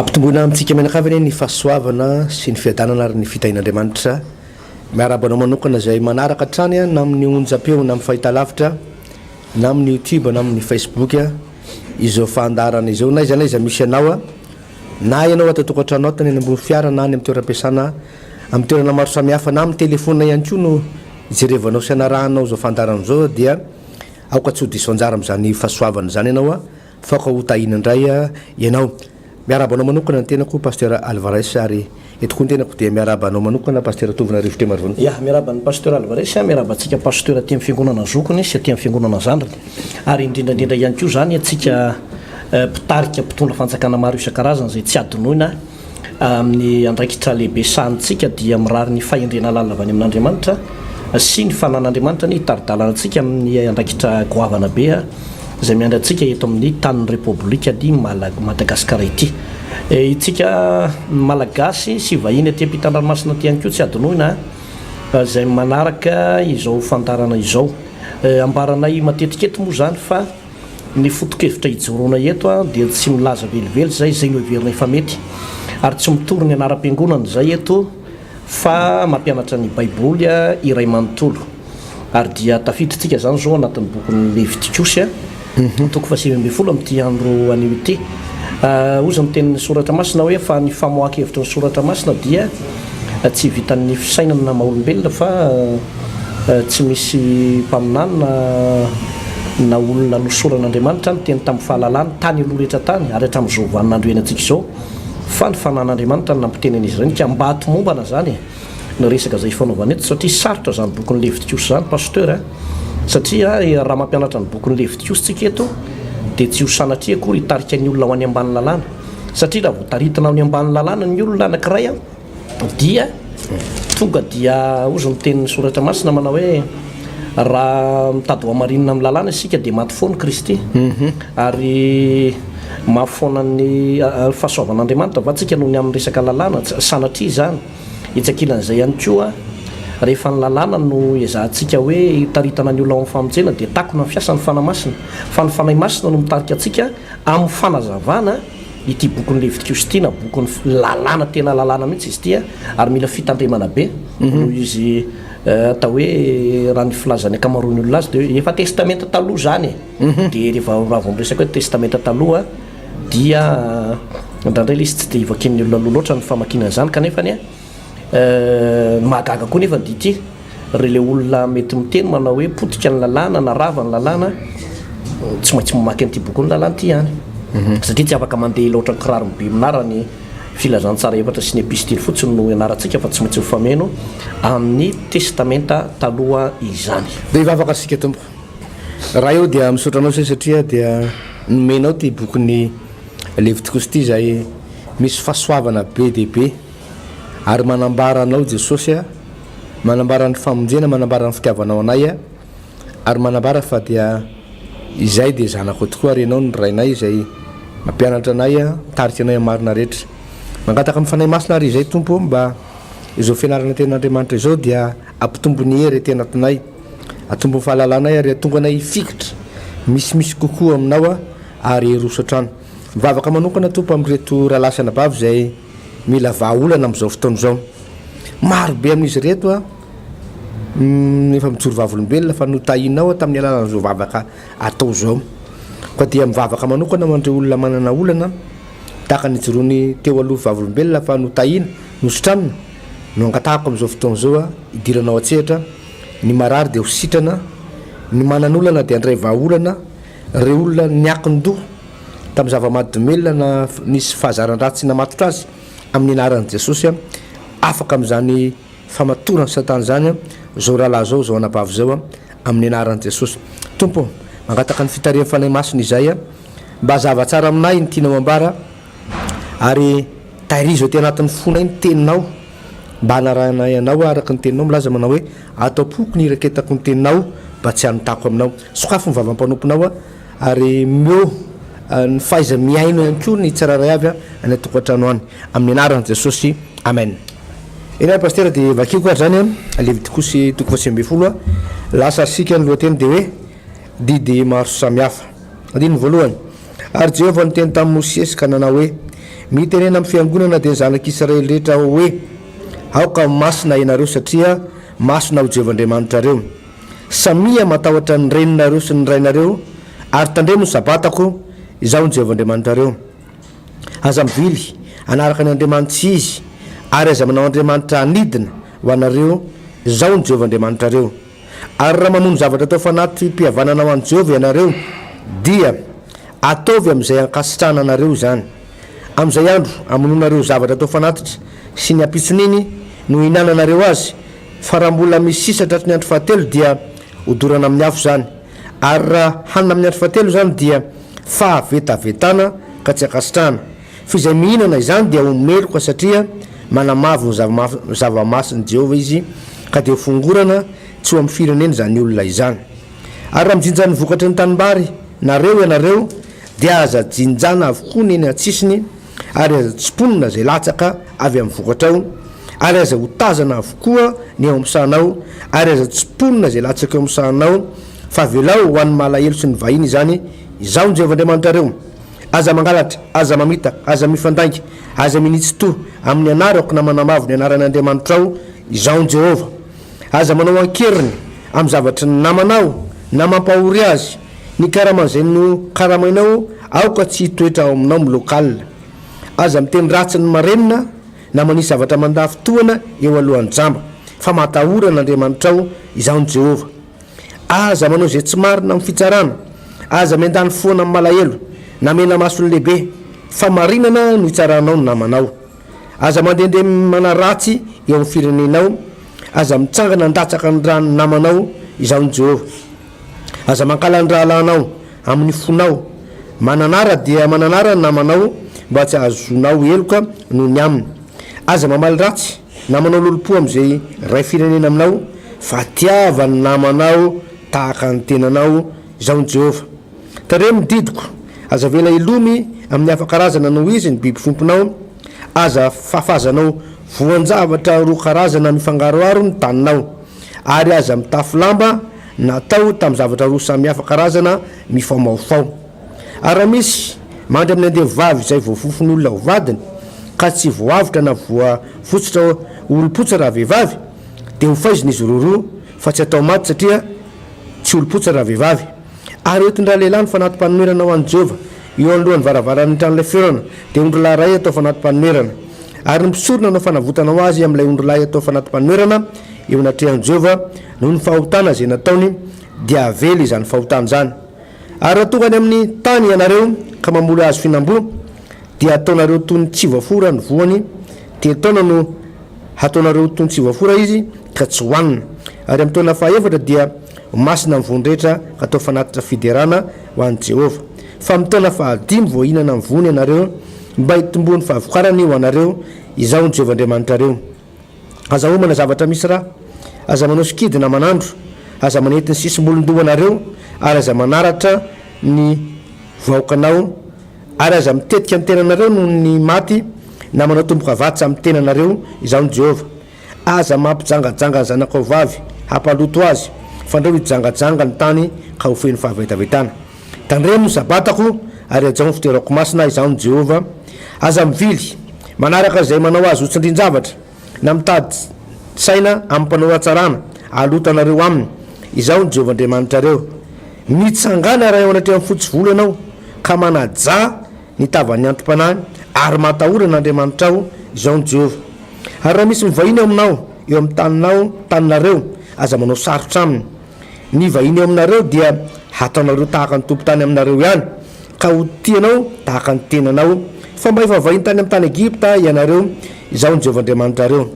Ampitomboina amintsika mianakavy anie ny fahasoavana sy ny fiadanana ary ny fitahian'Andriamanitra. Miarahaba anao manokana izay manaraka hatrany na amin'ny onjam-peo na amin'ny fahitalavitra na amin'ny youtube na amin'ny facebook izao fandaharana izao na aiza na aiza misy anao na ianao ato an-tokantrano ato na eny ambony fiara na any amin'ny toeram-piasana amin'ny toerana maro samihafa na amin'ny telefonina ihany koa no ijerevanao sy anarahanao izao fandaharana izao dia aoka tsy ho diso anjara amin'izany fahasoavana izany ianao fa aoka ho tahiana indray ianao. Miarahaba anao manokana ny tenako Pasteur Alvarez ary eto koa ny tenako dia miarahaba anao manokana Pasteur Tovonarivo Temarivony. Ya, miarahaba an'i Pasteur Alvarez, miarahaba antsika Pasteur aty amin'ny fiangonana zokiny sy aty amin'ny fiangonana zandriny ary indrindra indrindra ihany koa izany antsika mpitarika mpitondra fanjakana maro isan-karazany izay tsy adinoina Amin'ny andraikitra lehibe sahanintsika dia mirary ny fahendrena lalina avy any amin'Andriamanitra sy ny fanan'Andriamanitra anie hitari-dalana antsika amin'ny andraikitra goavana be izay miandry antsika eto amin'ny tanin'ny Repoblikan'i Madagasikara ity. Itsika Malagasy sy vahiny aty ampitan-dranomasina aty ihany koa tsy adinoina izay manaraka izao fandaharana izao. Ambaranay matetika eto moa izany fa Ny foto-kevitra ijoroana eto dia tsy milaza velively izay izay noheverinay fa mety, ary tsy mitory ny anaram-piangonana izay eto fa mampianatra ny Baiboly iray manontolo. Ary dia tafiditsika izany izao anatin'ny bokin'ny Levitikosy, toko faha-19 amin'ity andro anio ity. Hozy ny tenin'ny Soratra Masina hoe, Fa ny famoahan-kevitry ny Soratra Masina dia tsy vitan'ny fisainana maha olombelona fa tsy misy mpaminany na na olona nosoran'Andriamanitra niteny tamin'ny fahalalany tany aloha rehetra tany ary hatramin'izao vaninandro iainantsika izao fa ny fanan'Andriamanitra no nampiteny an'izy ireny ka mba hatomombana izany e! ny resaka izay ifanaovana eto satria sarotra izany bokin'ny Levitikosy izany Pasteur a! satria raha mampianatra ny bokin'ny Levitikosy tsika eto dia tsy ho sanatria akory hitarika ny olona ho any ambany lalàna satria raha vao taritina ho any ambany lalàna ny olona anankiray a dia tonga dia hozy ny tenin'ny soratra masina manao hoe raha mitady ho hamarinina amin'ny lalàna isika dia maty foana Kristy ary mahafoana ny fahasoavan'Andriamanitra va tsika noho ny amin'ny resaka lalàna? Sanatria izany. Etsy ankilan'izay ihany koa, rehefa ny lalàna no ezahantsika hoe hitaritana ny olona ao amin'ny famonjena dia takona ny fiasan'ny Fanahy Masina. Fa ny Fanahy Masina no mitarika antsika amin'ny fanazavana ity bokin'ny Levitikosy ity na bokin'ny lalàna, tena lalàna mihitsy izy ity ary mila fitandremana be noho izy atao hoe raha ny filazan'ny ankamaroan'ny olona azy dia hoe efa testamenta taloha izany e! Dia rehefa raha vao miresaka hoe testamenta taloha dia indraindray ilay izy tsy dia vakian'ny olona loha loatra ny famakiana an'izany kanefa anie ny mahagaga koa nefa dia ity ry ilay olona mety miteny manao hoe potika ny lalàna na rava ny lalàna tsy maintsy mamaky an'ity bokin'ny lalàna ity ihany satria tsy afaka mandeha ela ohatran'ny kiraro mibemina raha ny filazantsara efatra sy ny epistily fotsiny no ianarantsika fa tsy maintsy mifameno amin'ny testamenta taloha izany. Dia hivavaka isika Tompoko. Ray ô dia misaotra anao izay satria dia nomenao ity bokin'ny Levitikosy ity izay misy fahasoavana be dia be ary manambara anao Jesosy a, manambara ny famonjena, manambara ny fitiavanao anay a, ary manambara fa dia izay dia zanakao tokoa ary ianao no Rainay izay mampianatra anay a, mitarika anay amin'ny marina rehetra. Mangataka amin'ny Fanahy Masina ary izay Tompo ô mba izao fianarana tenin'Andriamanitra izao dia ampitombo ny hery aty anatinay. Atombo ny fahalalanay ary hatonga anay hifikitra misimisy kokoa aminao ary hiroso hatrany. Mivavaka manokana Tompo amin'ireto rahalahy sy anabavy izay mila vahaolana amin'izao fotoana izao. Maro be amin'izy ireto no efa mijoro vavolombelona fa notahianao tamin'ny alalan'izao vavaka atao izao. Koa dia mivavaka manokana ho an'ireo olona manana olana tahaka ny nijoroany teo aloha vavolombelona fa notahiana, nositranina no angatahako amin'izao fotoana izao hidiranao an-tsehatra. Ny marary dia ho sitrana, ny manan'olana dia handray vahaolana, ireo olona niankin-doha tamin'ny zava-mahadomelina na nisy fahazaran-dratsy namatotra azy, amin'ny anaran'i Jesosy, afaka amin'izany famatoran'i Satana izany izao rahalahy izao, izao anabavy izao, amin'ny anaran'i Jesosy. Tompo ô, mangataka ny fitarihan'ny Fanahy Masina izahay, mba hazava tsara aminay ny tianao ambara, ary tahirizo aty anatin'ny fonay ny teninao, Mba hanarahanay anao araka ny teninao milaza manao hoe, Ato am-poko ny hiraketako ny teninao mba tsy hanotako aminao. Sokafy ny vavam-panomponao aho ary omeo ny fahaiza-mihaino ihany koa ny tsirairay avy any an-tokantrano any. Amin'ny anaran'i Jesosy. Amen. Eny ary Pasitera dia vakiko ary izany an, Levitikosy toko faha-19, lasa isika ny lohateny dia hoe Didy maro samihafa. Andininy voalohany. Ary Jehovah niteny tamin'i Mosesy ka nanao hoe, Mitenena amin'ny fiangonana dia ny zanak'Israely rehetra hoe, Aoka ho masina ianareo satria masina ho Jehovah Andriamanitrareo. Samia matahotra ny reninareo sy ny rainareo, ary tandremo ny sabatako, Izaho no Jehovah Andriamanitrareo. Aza mivily hanaraka ny andriamani-tsy izy, ary aza manao andriamanitra hanidina ho anareo, Izaho no Jehovah Andriamanitrareo. Ary raha mamono zavatra atao fanati-pihavanana ho an'i Jehovah ianareo, dia ataovy amin'izay ankasitrahana anareo izany. Amin'izay andro amonoanareo zavatra atao fanatitra sy ny ampitson'iny no ihinananareo azy, fa raha mbola misy sisa tratry ny andro fahatelo dia hodorana amin'ny afo izany. Ary raha hanina amin'ny andro fahatelo izany dia fahavetavetana ka tsy ankasitrahana. Fa izay mihinana izany dia ho meloka satria manamavo ny zava-masin'i Jehovah izy, ka dia hofongorana tsy ho amin'ny firenena izany olona izany. Ary raha mijinja ny vokatry ny tanimbary nareo ianareo, dia aza jinjana avokoa ny eny an-tsisiny, ary aza tsimponina izay latsaka avy amin'ny vokatrao, ary aza otazana avokoa ny eo amin'ny sahanao, ary aza tsimponina izay latsaka eo amin'ny sahanao, fa avelao ho an'ny malahelo sy ny vahiny izany, Izaho no Jehovah Andriamanitrareo. Aza mangalatra, aza mamitaka, aza mifandainga, aza minitsy-to amin'ny anarako na manamavo ny anaran' Andriamanitrao, Izaho no Jehovah. Aza manao an-keriny amin'ny zavatry ny namanao, na mampahory azy. Ny karaman'izay nokaramainao aoka tsy hitoetra ao aminao miloak'alina. Aza miteny ratsy ny marenina, na manisy zavatra mandafy tohana eo alohan'ny jamba, fa matahora an'Andriamanitrao, Izaho no Jehovah. Aza manao izay tsy marina amin'ny fitsarana, aza miandany foana amin'ny malahelo, na mena mason'ny lehibe, famarinana no hitsaranao ny namanao. Aza mandehandeha manaratsy eo amin'ny firenenao, aza mitsangana handatsaka ny ran'ny namanao, Izaho no Jehovah. Aza mankahala ny rahalahinao amin'ny fonao. Mananara dia mananara ny namanao mba tsy hahazoanao heloka noho ny aminy. Aza mamaly ratsy na manao lolompo amin'izay iray firenena aminao, fa tiava ny namanao tahaka ny tenanao, Izaho no Jehovah. Tandremo ny didiko, aza avela hilomy amin'ny hafa karazana noho izy ny biby fiompinao, aza fafazanao voan-javatra roa karazana mifangaroharo ny taninao, ary aza mitafy lamba natao tamin'ny zavatra roa samy hafa karazana mifamahofaho. Ary raha misy mandry amin'ny andevo vavy izay voafofon'olona ho vadiny, ka tsy voavotra na voafotsitra ho olom-potsy rahavehivavy, dia hofaizina izy roroa, fa tsy atao maty, satria tsy olom-potsy rahavehivavy. Ary hoentin-dralehilahy ny fanati-panonerana ho an'i Jehovah, eo anoloan'ny varavaran'ny tranolay fihaonana, dia ondrilahy iray atao fanati-panonerana. Ary ny mpisorona hanao fanavotana ho azy amin'ilay ondrilahy atao fanati-panonerana eo anatrehan'i Jehovah, noho ny fahotana izay nataony, dia havela izany fahotana izany. Ary raha tonga any amin'ny tany ianareo ka mamboly hazo fihinam-boa, dia hataonareo toy ny tsy voafora ny voany, telo taona no hataonareo toy ny tsy voafora izy, ka tsy hohanina. Ary amin'ny taona fahaefatra dia ho masina ny voany rehetra ka hatao fanatitra fiderana ho an'i Jehovah. Fa amin'ny taona fahadimy vao hihinana ny voany ianareo, mba hitomboan'ny fahavokarany ho anareo, Izaho no Jehovah Andriamanitrareo. Aza homana zavatra misy ra, aza manao sikidy na manandro, aza manety ny sisim-bolon-dohanareo, ary aza manaratra ny vahoakanao, ary aza mitetika ny tenanareo noho ny maty, na manao tombokavatsa amin'ny tenanareo, Izaho no Jehovah. Aza mampijangajanga ny zanakao vavy hampaloto azy, fandrao hijangajanga ny tany ka ho feno fahavetavetana. Tandremo ny Sabatako, ary hajao ny fitoerako masina, Izaho no Jehovah. Aza mivily manaraka izay manao azy ho tsindrin-javatra, na mitady saina amin'ny mpanao hatsarana, hahaloto anareo aminy. Izaho no Jehovah Andriamanitrareo. Mitsangàna raha eo anatrehan'ny fotsy volo ianao, ka manajà ny tavan'ny anti-panahy, ary matahora an'Andriamanitrao, Izaho no Jehovah. Ary raha misy mivahiny eo aminao, eo amin'ny taninao, taninareo, aza manao sarotra aminy. Ny vahiny eo aminareo dia hataonareo tahaka ny tompon-tany aminareo ihany, ka ho tianao tahaka ny tenanao, fa mba efa vahiny tany amin'ny tany Egypta ianareo, Izaho no Jehovah Andriamanitrareo.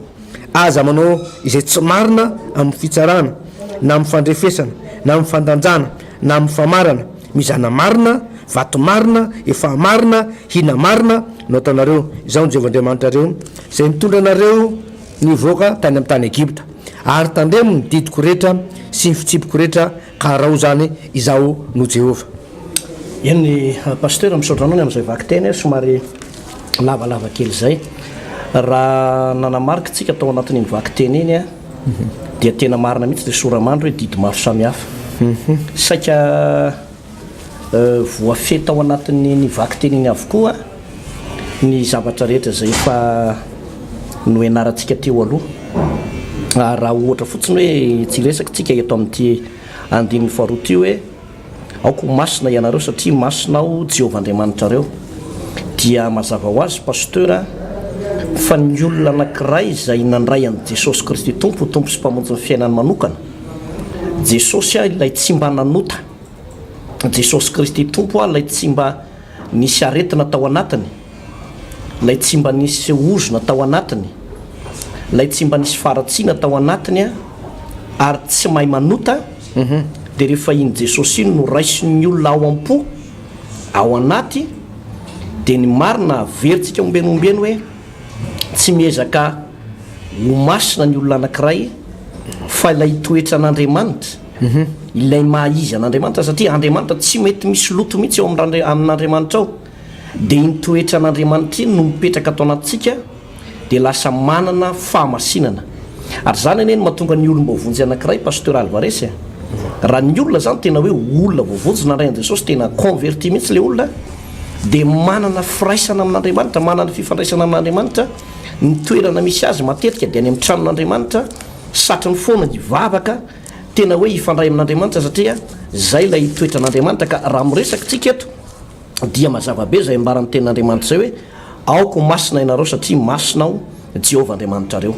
Aza manao izay tsy marina amin'ny fitsarana, na amin'ny fandrefesana, na amin'ny fandanjana, na amin'ny famarana, mizana marina, vato marina, efaha marina, hina marina no ataonareo. Izaho no Jehovah Andriamanitrareo, izay nitondra anareo nivoaka tany amin'ny tany Egypta. Ary tandremo ny didiko rehetra sy ny fitsipiko rehetra, ka araho izany, Izaho no Jehovah. Eny Pasteur, misaotra anao ny amin'izay vakiteny somary lavalava kely izay. Raha nanamarika tsika tao anatin'iny vakiteny iny dia tena marina mihitsy ilay sora-mandry hoe didy maro samihafa. Saika voafehy tao anatin'iny vakiteny iny avokoa. Ny zavatra rehetra izay efa noenarantsika teo aloha, ary raha ohatra fotsiny hoe tsy hiresaka tsika eto amin'ity andininy faharoa ity hoe aoka ho masina ianareo satria masina aho Jehovah Andriamanitrareo, dia mazava ho azy Pasteur fa ny olona anankiray izay nandray an'i Jesosy Kristy Tompo ho Tompo sy Mpamonjy ny fiainany manokana, Jesosy ilay tsy mba nanota, Jesosy Kristy Tompo ilay tsy mba nisy aretina tao anatiny, ilay tsy mba nisy ozona tao anatiny, ilay tsy mba nisy faharatsiana tao anatiny ary tsy mahay manota, dia rehefa iny Jesosy iny no raisin'ny olona ao am-po, ao anaty, dia ny marina averintsika ombieny ombieny hoe tsy miezaka ho masina ny olona anankiray fa ilay toetran'Andriamanitra, ilay maha izy an'Andriamanitra satria Andriamanitra tsy mety misy loto mihitsy eo amin'Andriamanitra ao, dia iny toetran'Andriamanitra iny no mipetraka ato anatintsika dia lasa manana fahamasinana. Ary izany anie no mahatonga ny olom-boavonjy anankiray Pasteur Alvarez a! Raha ny olona izany tena hoe olona voavonjy nandray an'i Jesosy tena converti mihitsy ilay olona dia manana firaisana amin'Andriamanitra, manana fifandraisana amin'Andriamanitra, ny toerana misy azy matetika dia any amin'ny tranon'Andriamanitra, satriny foana hivavaka, tena hoe hifandray amin'Andriamanitra satria izay ilay toetran'Andriamanitra ka raha miresaka tsika eto dia mazava be izay ambaran'ny tenin'Andriamanitra izay hoe aoka ho masina ianareo satria masina aho Jehovah Andriamanitrareo.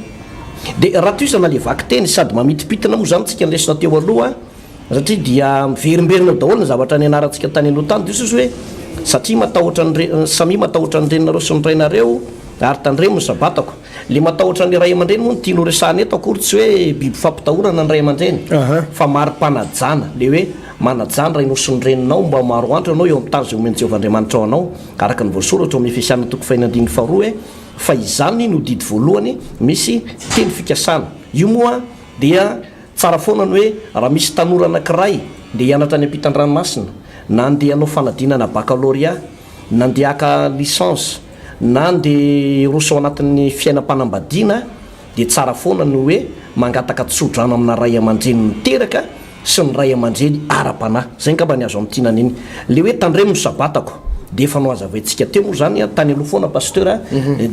Dia raha tohizana ilay vakiteny sady mamitipitina moa izany tsika ny lesona teo aloha satria dia miverimberina eo daholo ny zavatra nianarantsika tany aloha tany dia hoy Jesosy hoe satria matahotra ny samia matahotra ny reninareo sy ny rainareo ary tandremo ny sabatako. Le matahotra ny ray aman-dreny moa no tiany ho resahana eto akory tsy hoe biby fampitahorana ny ray aman-dreny fa mari-panajana, le hoe manajà ny rainao sy ny reninao mba ho maro andro ianao eo amin'ny tany izay omen'i Jehovah Andriamanitrao anao, araka ny voasoratra ao amin'ny Efesiana toko fahiny andininy faharoa hoe fa izany no didy voalohany misy teny fikasana. Io moa dia tsara foana ny hoe raha misy tanora anankiray ndeha hianatra any ampitan-dranomasina na ndeha hanao fanadinana baccalauréat na ndeha haka licence na ndeha hiroso ao anatin'ny fiainam-panambadiana dia tsara foana ny hoe mangataka tso-drano amina ray aman-dreny niteraka sy ny ray aman-dreny ara-panahy. Izay angamba ny azo amintinana iny. Ilay hoe tandremo ny sabatako dia efa nohazavaintsika teo moa izany tany aloha foana Pasteur a,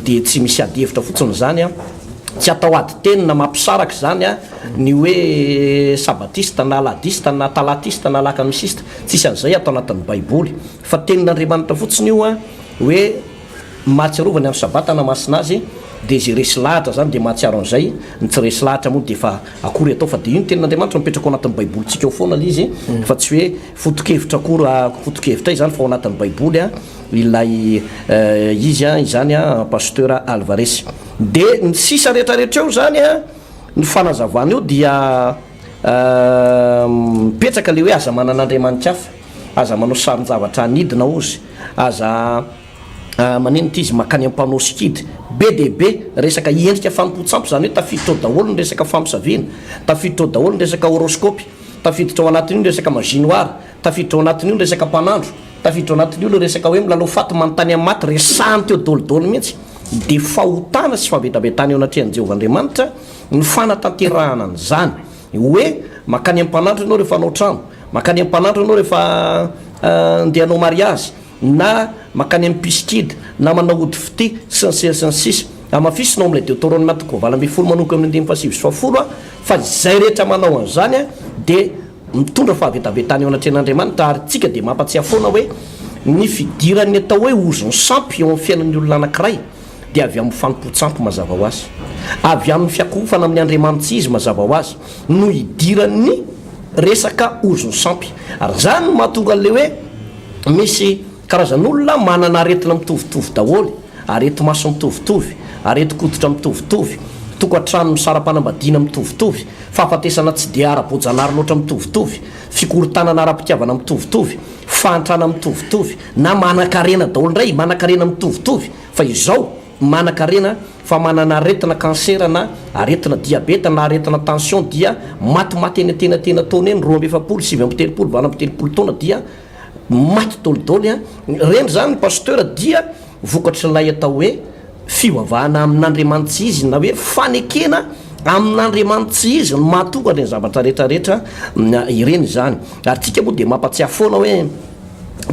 dia tsy misy ady hevitra fotsiny izany a. Tsy atao ady teny na mampisaraka izany ny hoe sabatista na alahadista na talatista na alakamisista. Tsisy an'izay ato anatin'ny baiboly. Fa tenin'Andriamanitra fotsiny io an, hoe mahatsiarova ny andro sabata hanamasina azy, dia izay resy lahatra izany dia mahatsiaro an'izay, ny tsy resy lahatra moa dia efa akory atao fa dia io ny tenin'Andriamanitra mipetraka ao anatin'ny baibolintsika ao foana ilay izy fa tsy hoe foto-kevitra akory foto-kevitra izany fa ao anatin'ny baiboly an ilay izy an izany an Pasteur Alvarez. Dia ny sisa rehetrarehetra eo izany an, ny fanazavana eo dia mipetraka ilay hoe aza manana andriamani-kafa. Aza manao sarin-javatra anidina ozy, aza manino ity izy makany am panneau sikidy, be dia be resaka endrika fanompoan-tsampy izany hoe tafiditra ao daholo ny resaka famosaviana, tafiditra ao daholo ny resaka horoscope, tafiditra ao anatin'io ny resaka magie noire, tafiditra ao anatin'io ny resaka mpanandro, tafiditra ao anatin'io ilay resaka hoe milalao faty manontany amin'ny maty, resahany teo dolidoly mihitsy, dia fahotana sy fahavetavetana eo anatrehan'i Jehovah Andriamanitra ny fanatanterahana an'izany. Hoe mankany amin'ny mpanandro ianao rehefa hanao trano, mankany amin'ny mpanandro ianao rehefa andeha hanao mariazy, na mankany amin'ny mpisikida, na manao ody fitia, sy ny sisa sy ny sisa. Hamafisina ao amin'ilay Deoteronoma toko 18 manomboka amin'ny andininy fahasivy sy fahafolo fa izay rehetra manao an'izany dia mitondra fahavetavetana eo anatrehan'Andriamanitra ary tsika dia mampatsiahy foana hoe ny fidiran'ny atao hoe ozon'ny sampy eo amin'ny fiainan'ny olona anankiray dia avy amin'ny fanompoan-tsampy mazava ho azy, avy amin'ny fiakohofana amin'ny andriamani-tsy izy mazava ho azy no idiran'ny resaka ozon'ny sampy. Ary izany no mahatonga an'ilay hoe misy karazan'olona manana aretina mitovitovy daholo, areti-maso mitovitovy, aretin-koditra mitovitovy, tokantrano misara-panambadiana mitovitovy, fahafatesana tsy dia ara-boajanahary loatra mitovitovy, fikorontanana ara-pitiavana mitovitovy, fahantrana mitovitovy, na manan-karena daholo indray, manan-karena mitovitovy, fa izao manan-karena fa manana aretina cancer na aretina diabeta na aretina tension dia matimaty eny antenatena taona eny, 42, 39, 38 taona dia maty dolidoly an, ireny izany pasteur dia vokatr'ilay atao hoe fivavahana amin'Andriamanitsy izy na hoe fanekena amin'Andriamanitsy izy no mahatonga ireny zavatra rehetra rehetra ireny izany, ary tsika moa dia mampatsiahy foana hoe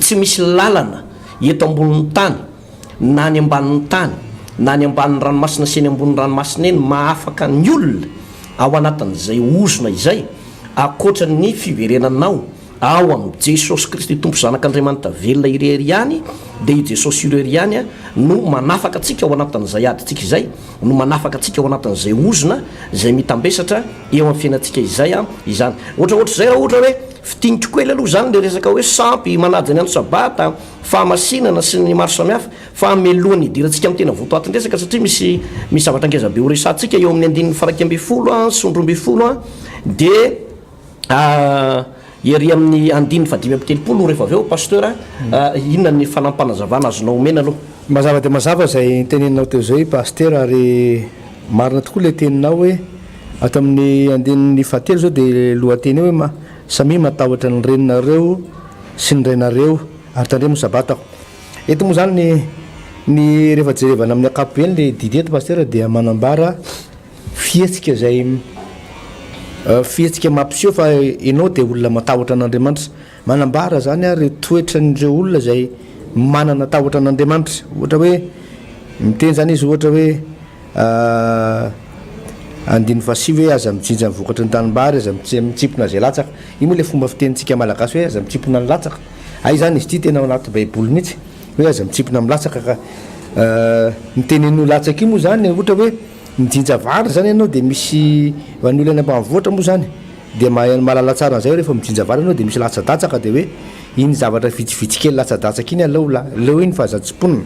tsy misy lalana eto ambonin'ny tany. na any ambanin'ny tany na any ambanin'ny ranomasina sy eny ambonin'ny ranomasina eny mahafaka ny olona ao anatin'izay ozona izay ankoatra ny fiverenanao ao amin'i Jesosy Kristy Tompo Zanak'Andriamanitra velona irery ihany dia i Jesosy irery ihany no manafaka antsika ao anatin'izay adintsika izay no manafaka antsika ao anatin'izay ozona izay mitambesatra eo amin'ny fiainantsika izay izany. Ohatra ohatr'izay raha ohatra hoe fintiniko kely aloha izany ilay resaka hoe sampy, manaja ny andro sabata, fahamasinana sy ny maro samihafa fa mialohan'ny hidirantsika amin'ny tena votoatin-dresaka satria misy misy zavatra ngeza be horesahantsika eo amin'ny andininy faha 11 sy 12 dia Ery amin'ny andininy faha 35 rehefa avy eo Pasteur a, inona ny fanampinazavana azonao omena aloha? Mazava dia mazava izay noteneninao teo izay Pasitera ary marina tokoa ilay teninao hoe ato amin'ny andininy fahatelo izao dia lohateny eo hoe samia matahotra ny reninareo sy ny rainareo ary tandremo ny sabatako. Eto moa izany ny ny rehefa jerevana amin'ny ankapobeny ilay didy eto Pasitera dia manambara Fihetsika izay fihetsika mampiseho fa ianao dia olona matahotra an'Andriamanitra. Manambara izany ary ireo toetran'ireo olona izay manana tahotra an'Andriamanitra. Ohatra hoe miteny izany izy ohatra hoe andininy fahasivy hoe aza mijinja ny vokatry ny tanimbary, aza mitsimpona izay latsaka. Io moa ilay fomba fitenintsika malagasy hoe aza mitsimpona ny latsaka. Hay izany izy ity tena ao anaty baiboly mihitsy hoe aza mitsimpona amin'ny latsaka ka ny tenenin'io latsaka io moa izany ohatra hoe Mijinja vary zany ianao dia misy, ho an'ny olona any ambanivohitra moa zany dia mahay mahalala tsara an'izay hoe rehefa mijinja vary ianao dia misy latsadatsaka dia hoe iny zavatra vitsivitsy kely latsadatsaka iny aleo la aleo iny fa aza tsimponina.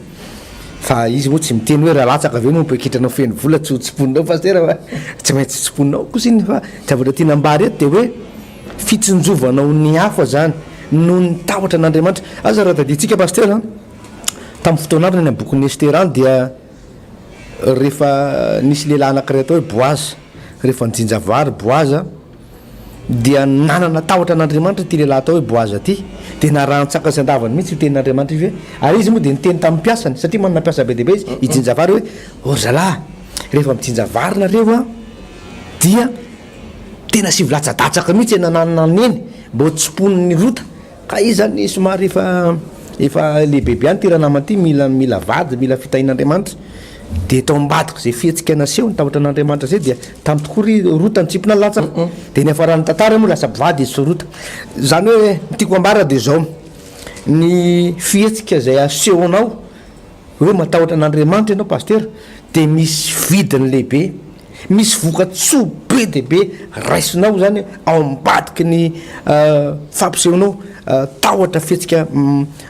Fa izy moa tsy miteny hoe raha latsaka ve moa mipekitranao feno vola tsy ho tsimponinao pasitera fa tsy maintsy tsimponinao kosa iny fa ny zavatra tiana ambara eto dia hoe fitsinjovanao ny hafa zany noho ny tahotra an'Andriamanitra. Aza raha tadidintsika pasitera tamin'ny fotoan'andro any amin'ny bokin'i Estera any dia Rehefa nisy lehilahy anankiray atao hoe Boaza, rehefa nijinja vary Boaza, dia nanana tahotra an'Andriamanitra ity lehilahy atao hoe Boaza ity, dia narahan-tsaka sy an-davany mihitsy io tenin'Andriamanitra io hoe, ary izy moa dia niteny tamin'ny mpiasany, satria manana mpiasa be dia be izy, hijinja vary hoe, ô ry zalahy, rehefa mijinja vary nareo an, dia tena asio latsa-datsaka mihitsy e, na na neny, mba ho tsimponin'ny rota. Ka izy zany somary efa efa lehibebe ihany ity ranamana ity, mila mila vady, mila fitahian'Andriamanitra. Dia tao ambadika izay fihetsika naseho ny tahotra an'Andriamanitra izay dia tamy tokoa ry Rota nitsimpona ny latsaka. Dia niafaran'ny tantara moa lasa mpivady izy sy Rota. Izany hoe ny tiako ambara dia izao, ny fihetsika izay asehonao Hoe matahotra an'Andriamanitra ianao Pasitera dia misy vidiny lehibe, misy voka-tsoa be dia be raisinao izany ao ambadiky ny fampisehonao tahotra fihetsika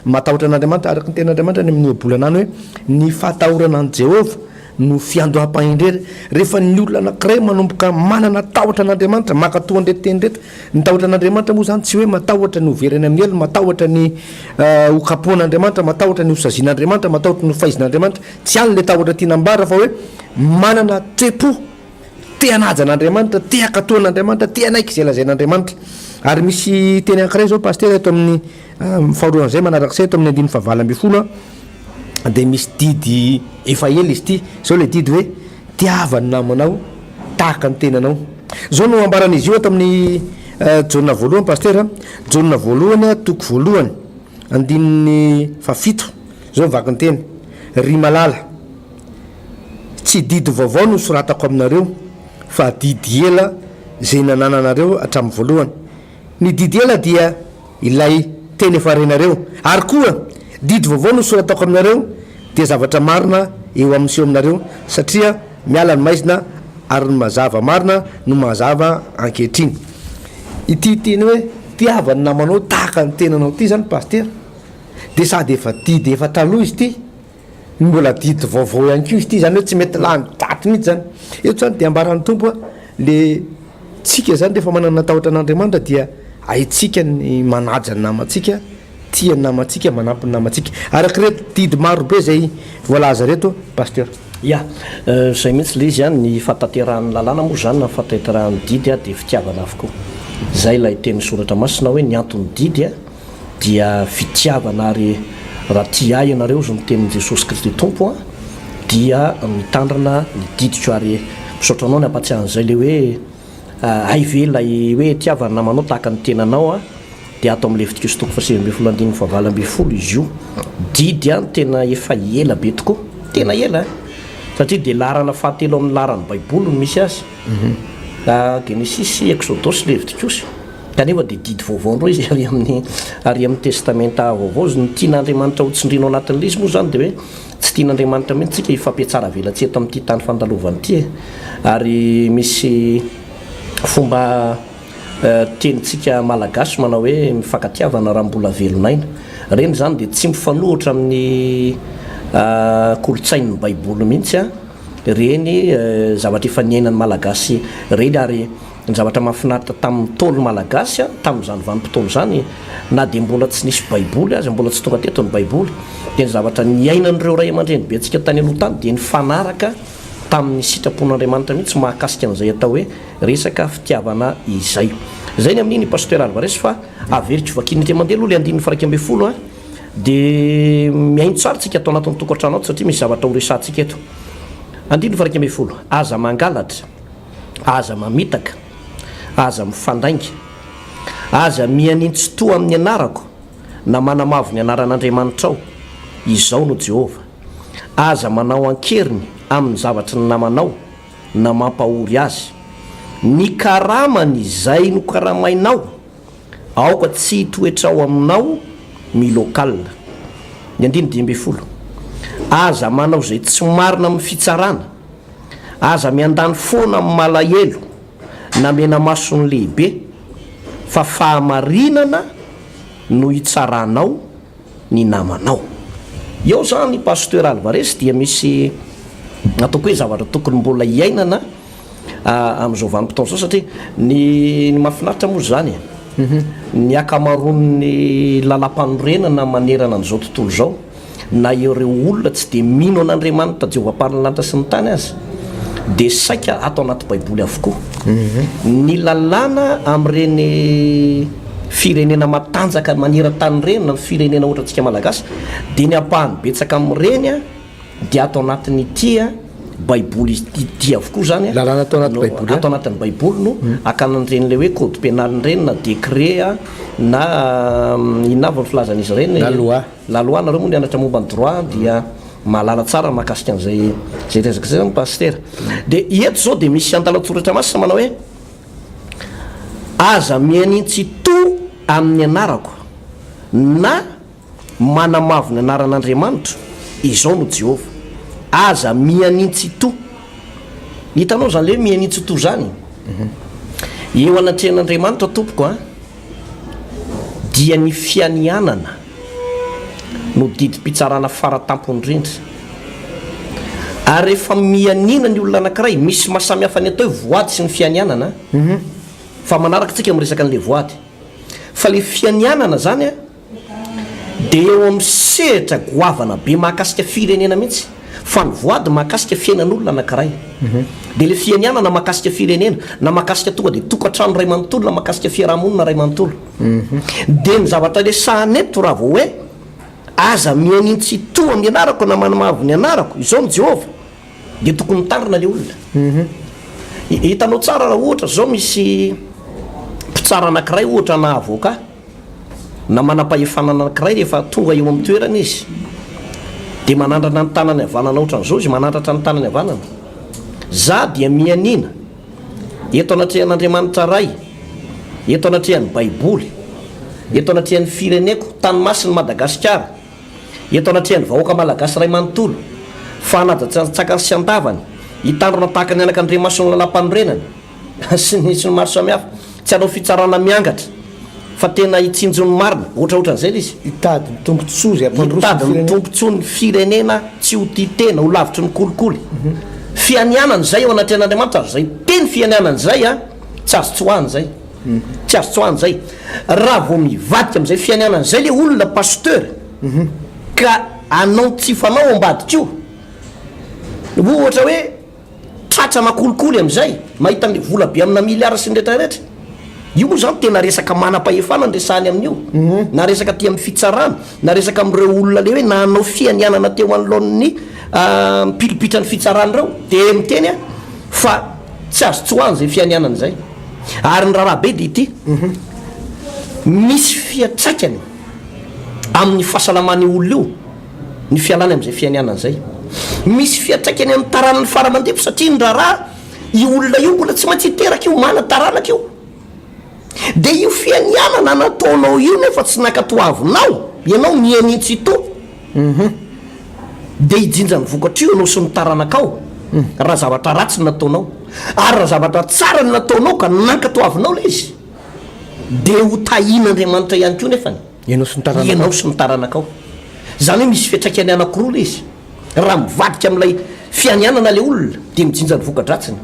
matahotra an'Andriamanitra. Araka ny tenin'Andriamanitra any amin'ny ohabolana any hoe ny fahatahorana an'i Jehovah no fiandoham-pahendrena. Rehefa ny olona anankiray manomboka manana tahotra an'Andriamanitra, mankatò an'ireto teny ireto, Ny tahotra an'Andriamanitra moa izany tsy hoe matahotra ny ho very any amin'ny helo, matahotra ny ho kapohan'Andriamanitra, matahotra ny ho sazian'Andriamanitra, matahotra ny ho faizin'Andriamanitra. Tsy any ilay tahotra tiana ambara fa hoe manana toe-po te hanaja an'Andriamanitra, te hankatò an'Andriamanitra, te hanaiky izay lazain'Andriamanitra. Ary misy teny anankiray izao Pasitera eto amin'ny faharoan'izay manarak'izay eto amin'ny andininy fahavalo ambinifolo dia misy didy efa ela izy ity. Izao ilay didy hoe tiava ny namanao tahaka ny tenanao. Izao no ambaran'izy io ato amin'ny Jaona voalohany Pasitera, Jaona voalohany toko voalohany andininy fahafito, izao ny vakin'ny teny, Ry malala, tsy didy vaovao no soratako aminareo fa didy ela izay nanananareo hatramin'ny voalohany. Ny didy ela dia ilay teny efa renareo. Ary koa, didy vaovao no soratako aminareo, dia zavatra marina eo amin'ny sy eo aminareo, satria miala ny maizina ary ny mazava marina no mazava ankehitriny. Ity teny hoe tiava ny namanao tahaka ny tenanao ity izany Pasitera dia sady efa didy efa taloha izy ity, Mbola didy vaovao ihany koa izy ity, izany hoe tsy mety lany daty mihitsy izany. Eto izany dia ambaran'ny Tompo le tsika izany rehefa manana tahotra an'Andriamanitra dia haintsika ny manaja ny namantsika, tia ny namantsika, manampy ny namantsika. Araka ireto didy marobe izay voalaza ireto Pasteur. Ya, izay mihitsy ilay izy an, ny fahatanterahan'ny lalàna moa izany na ny fahatanterahan'ny didy dia fitiavana avokoa. Izay ilay tenin'ny soratra masina hoe ny anton'ny didy dia fitiavana ary raha tia ahy ianareo hozy ny tenin'i Jesosy Kristy Tompo an dia mitandrina ny didiko ary misaotra anao ny ampatsiahan'izay le hoe hay ve ilay hoe tiava ny namanao tahaka ny tenanao an. Dia ato amin'ny Levitikosy toko faha-19 andininy faha-18 izy io. Didy an tena efa ela be tokoa. Tena ela an! Satria dia laharana fahatelo amin'ny laharan'ny Baiboly no misy azy. Genesisy, Eksodosy, Levitikosy. Kanefa dia didy vaovao indray izy ary amin'ny ary amin'ny Testamenta Vaovao. Ny tian'Andriamanitra ho tsindriana ao anatin'ilay izy moa izany dia hoe tsy tian'Andriamanitra mihitsy isika hifampihatsaravelatsihy eto amin'ity tany fandalovana ity e. Ary misy fomba tenintsika Malagasy manao hoe mifankatiavana raha mbola velon'aina. Ireny izany dia tsy mifanohitra amin'ny kolontsain'ny Baiboly mihitsy ireny zavatra efa niainan'ny Malagasy ireny ary Ny zavatra mahafinaritra tamin'ny Ntaolo malagasy tamin'izany vanim-potoana izany, na dia mbola tsy nisy Baiboly aza, mbola tsy tonga teto ny Baiboly, dia ny zavatra niainan'ireo ray aman-drenibentsika tany aloha tany dia nifanaraka tamin'ny sitrapon'Andriamanitra mihitsy mahakasika an'izay atao hoe resaka fitiavana izay. Izay ny amin'iny Pasteur Alvarez fa averiko vakiana indray mandeha aloha ilay andininy faha 11 dia mihaino tsara tsika ato anatin'ny tokantrano ato satria misy zavatra horesahantsika eto. Andininy faha 11, Aza mangalatra. Aza mamitaka, aza mifandainga, aza mihanin-tsitoha amin'ny anarako, na manamavo ny anaran'Andriamanitrao, Izaho no Jehovah. Aza manao an-keriny amin'ny zavatry ny namanao, na mampahory azy. Ny karamany izay nokaramainao, aoka tsy hitoetra ao aminao miloak'alina. Ny andininy 15. Aza manao izay tsy marina amin'ny fitsarana. Aza miandany foana amin'ny malahelo na mena-maso ny lehibe, fa fahamarinana no hitsaranao ny namanao. Eo zany Pasteur Alvarez dia misy ataoko hoe zavatra tokony mbola hiainana amin'izao vanim-potoana izao satria ny ny mahafinaritra moa izany e, ny ankamaroan'ny lalam-panorenana manerana an'izao tontolo izao na ireo olona tsy dia mino an'Andriamanitra Jehovah Mpaharin'ny lanitra sy ny tany aza dia saika ato anaty Baiboly avokoa. Ny lalàna amin'ireny firenena matanjaka maneran-tany ireny na ny firenena ohatra antsika Malagasy dia ny ampahany betsaka amin'ireny dia ato anatin'ity Baiboly ity avokoa izany. Lalàna ato anaty Baiboly. Ato anatin'ny Baiboly no hakana an'ireny ilay hoe code pénal ireny na décret na inona avy ny filazan'izy ireny? La loi. La loi, nareo moa nianatra momba ny droit dia mahalala tsara mahakasika an'izay izay resaka izay zany Pasitera. Dia eto izao dia misy andalan-tsoratra masina manao hoe, Aza mihanin-tsitoha amin'ny anarako na manamavo ny anaran'Andriamanitro, izao no Jehovah. Aza mihanin-tsitoha. Hitanao izany ilay hoe mihanin-tsitoha izany? Eo anatrehan'Andriamanitra tompoko a. dia ny fianianana no didim-pitsarana fara tampony indrindra. Ary rehefa mianiana ny olona anankiray, misy maha samy hafa ny atao hoe voady sy ny fianianana an, fa manaraka tsika miresaka an'ilay voady. Fa ilay fianianana zany an, dia eo amin'ny sehatra goavana be mahakasika firenena mihitsy, fa ny voady mahakasika fiainan'olona anankiray. Dia ilay fianianana mahakasika firenena, na mahakasika tonga dia tokantrano iray manontolo, na mahakasika fiaraha-monina iray manontolo. Dia ny zavatra resahana eto raha vao hoe, aza mihanin-tsitoha amin'ny anarako na manamavo ny anarako, izao no Jehovah, dia tokony mitandrina ilay olona. Hitanao tsara raha ohatra izao misy mpitsara anankiray ohatra na avocat, na manam-pahefana anankiray rehefa tonga eo amin'ny toerana izy dia manandrana ny tanany havanana ohatran'izao izy, manandratra ny tanany havanana. Za dia mianiana eto anatrehan'Andriamanitra Ray, eto anatrehan'ny Baiboly, eto anatrehan'ny fireneko, tany masin'i Madagasikara, eto anatrehan'ny vahoaka malagasy iray manontolo, fa hanaja tsy an-tsakany sy an-davany, hitandrina tahaka ny anak'Andriamason'ny lalàmpanorenana, sy ny sy ny maro samihafa, tsy hanao fitsarana miangatra fa tena hitsinjo ny marina, ohatraohatran'izay ilay izy. Hitady ny tombontsoa izay hampandroso ny Hitady ny firenena. tombontsoan'ny firenena, tsy ho tia tena, ho lavitry ny kolikoly. Fianianana izay eo anatrehan'Andriamanitra ary izay teny fianianana izay an, tsy azo tsoahana izay. Tsy azo tsoahana izay. Raha vao mivadika amin'izay fianianana izay ilay olona pasteur ka hanao tsy fanao ao ambadika io, ohatra hoe, Tratra na kolikoly amin'izay, mahita an'ilay vola be amina milliards sy ny rehetra rehetra. Io moa izany tena resaka manam-pahefana no resahany amin'io. Na resaka aty amin'ny fitsarana, na resaka amin'ireo olona ilay hoe nanao fianianana teo anoloan'ny pilipitran'ny fitsarana ireo. Dia miteny aho fa tsy azo tsoahana izay fianianana izay. Ary ny raharaha be dia ity. Misy fiantraikany amin'ny fahasalaman'io olona io ny fialany amin'izay fianianana izay. Misy fiantraikany amin'ny taranany fara aman-dimby satria ny raharaha, io olona io mbola tsy maintsy hiteraka io, manan-taranaka io. Dia io fianianana nataonao io nefa tsy nankatoavinao, ianao nianian-tsy-to, dia hijinja ny vokatr'io ianao sy ny taranakao, raha zavatra ratsy no nataonao. Ary raha zavatra tsara no nataonao ka nankatoavinao ilay izy, dia ho tahian'Andriamanitra ihany koa nefany Ianao sy ny taranakao. Ianao sy ny taranakao. Izany hoe misy fiantraikany anankiroa ilay izy. Raha mivadika amin'ilay fianianana ilay olona dia mijinja ny voka-dratsiny.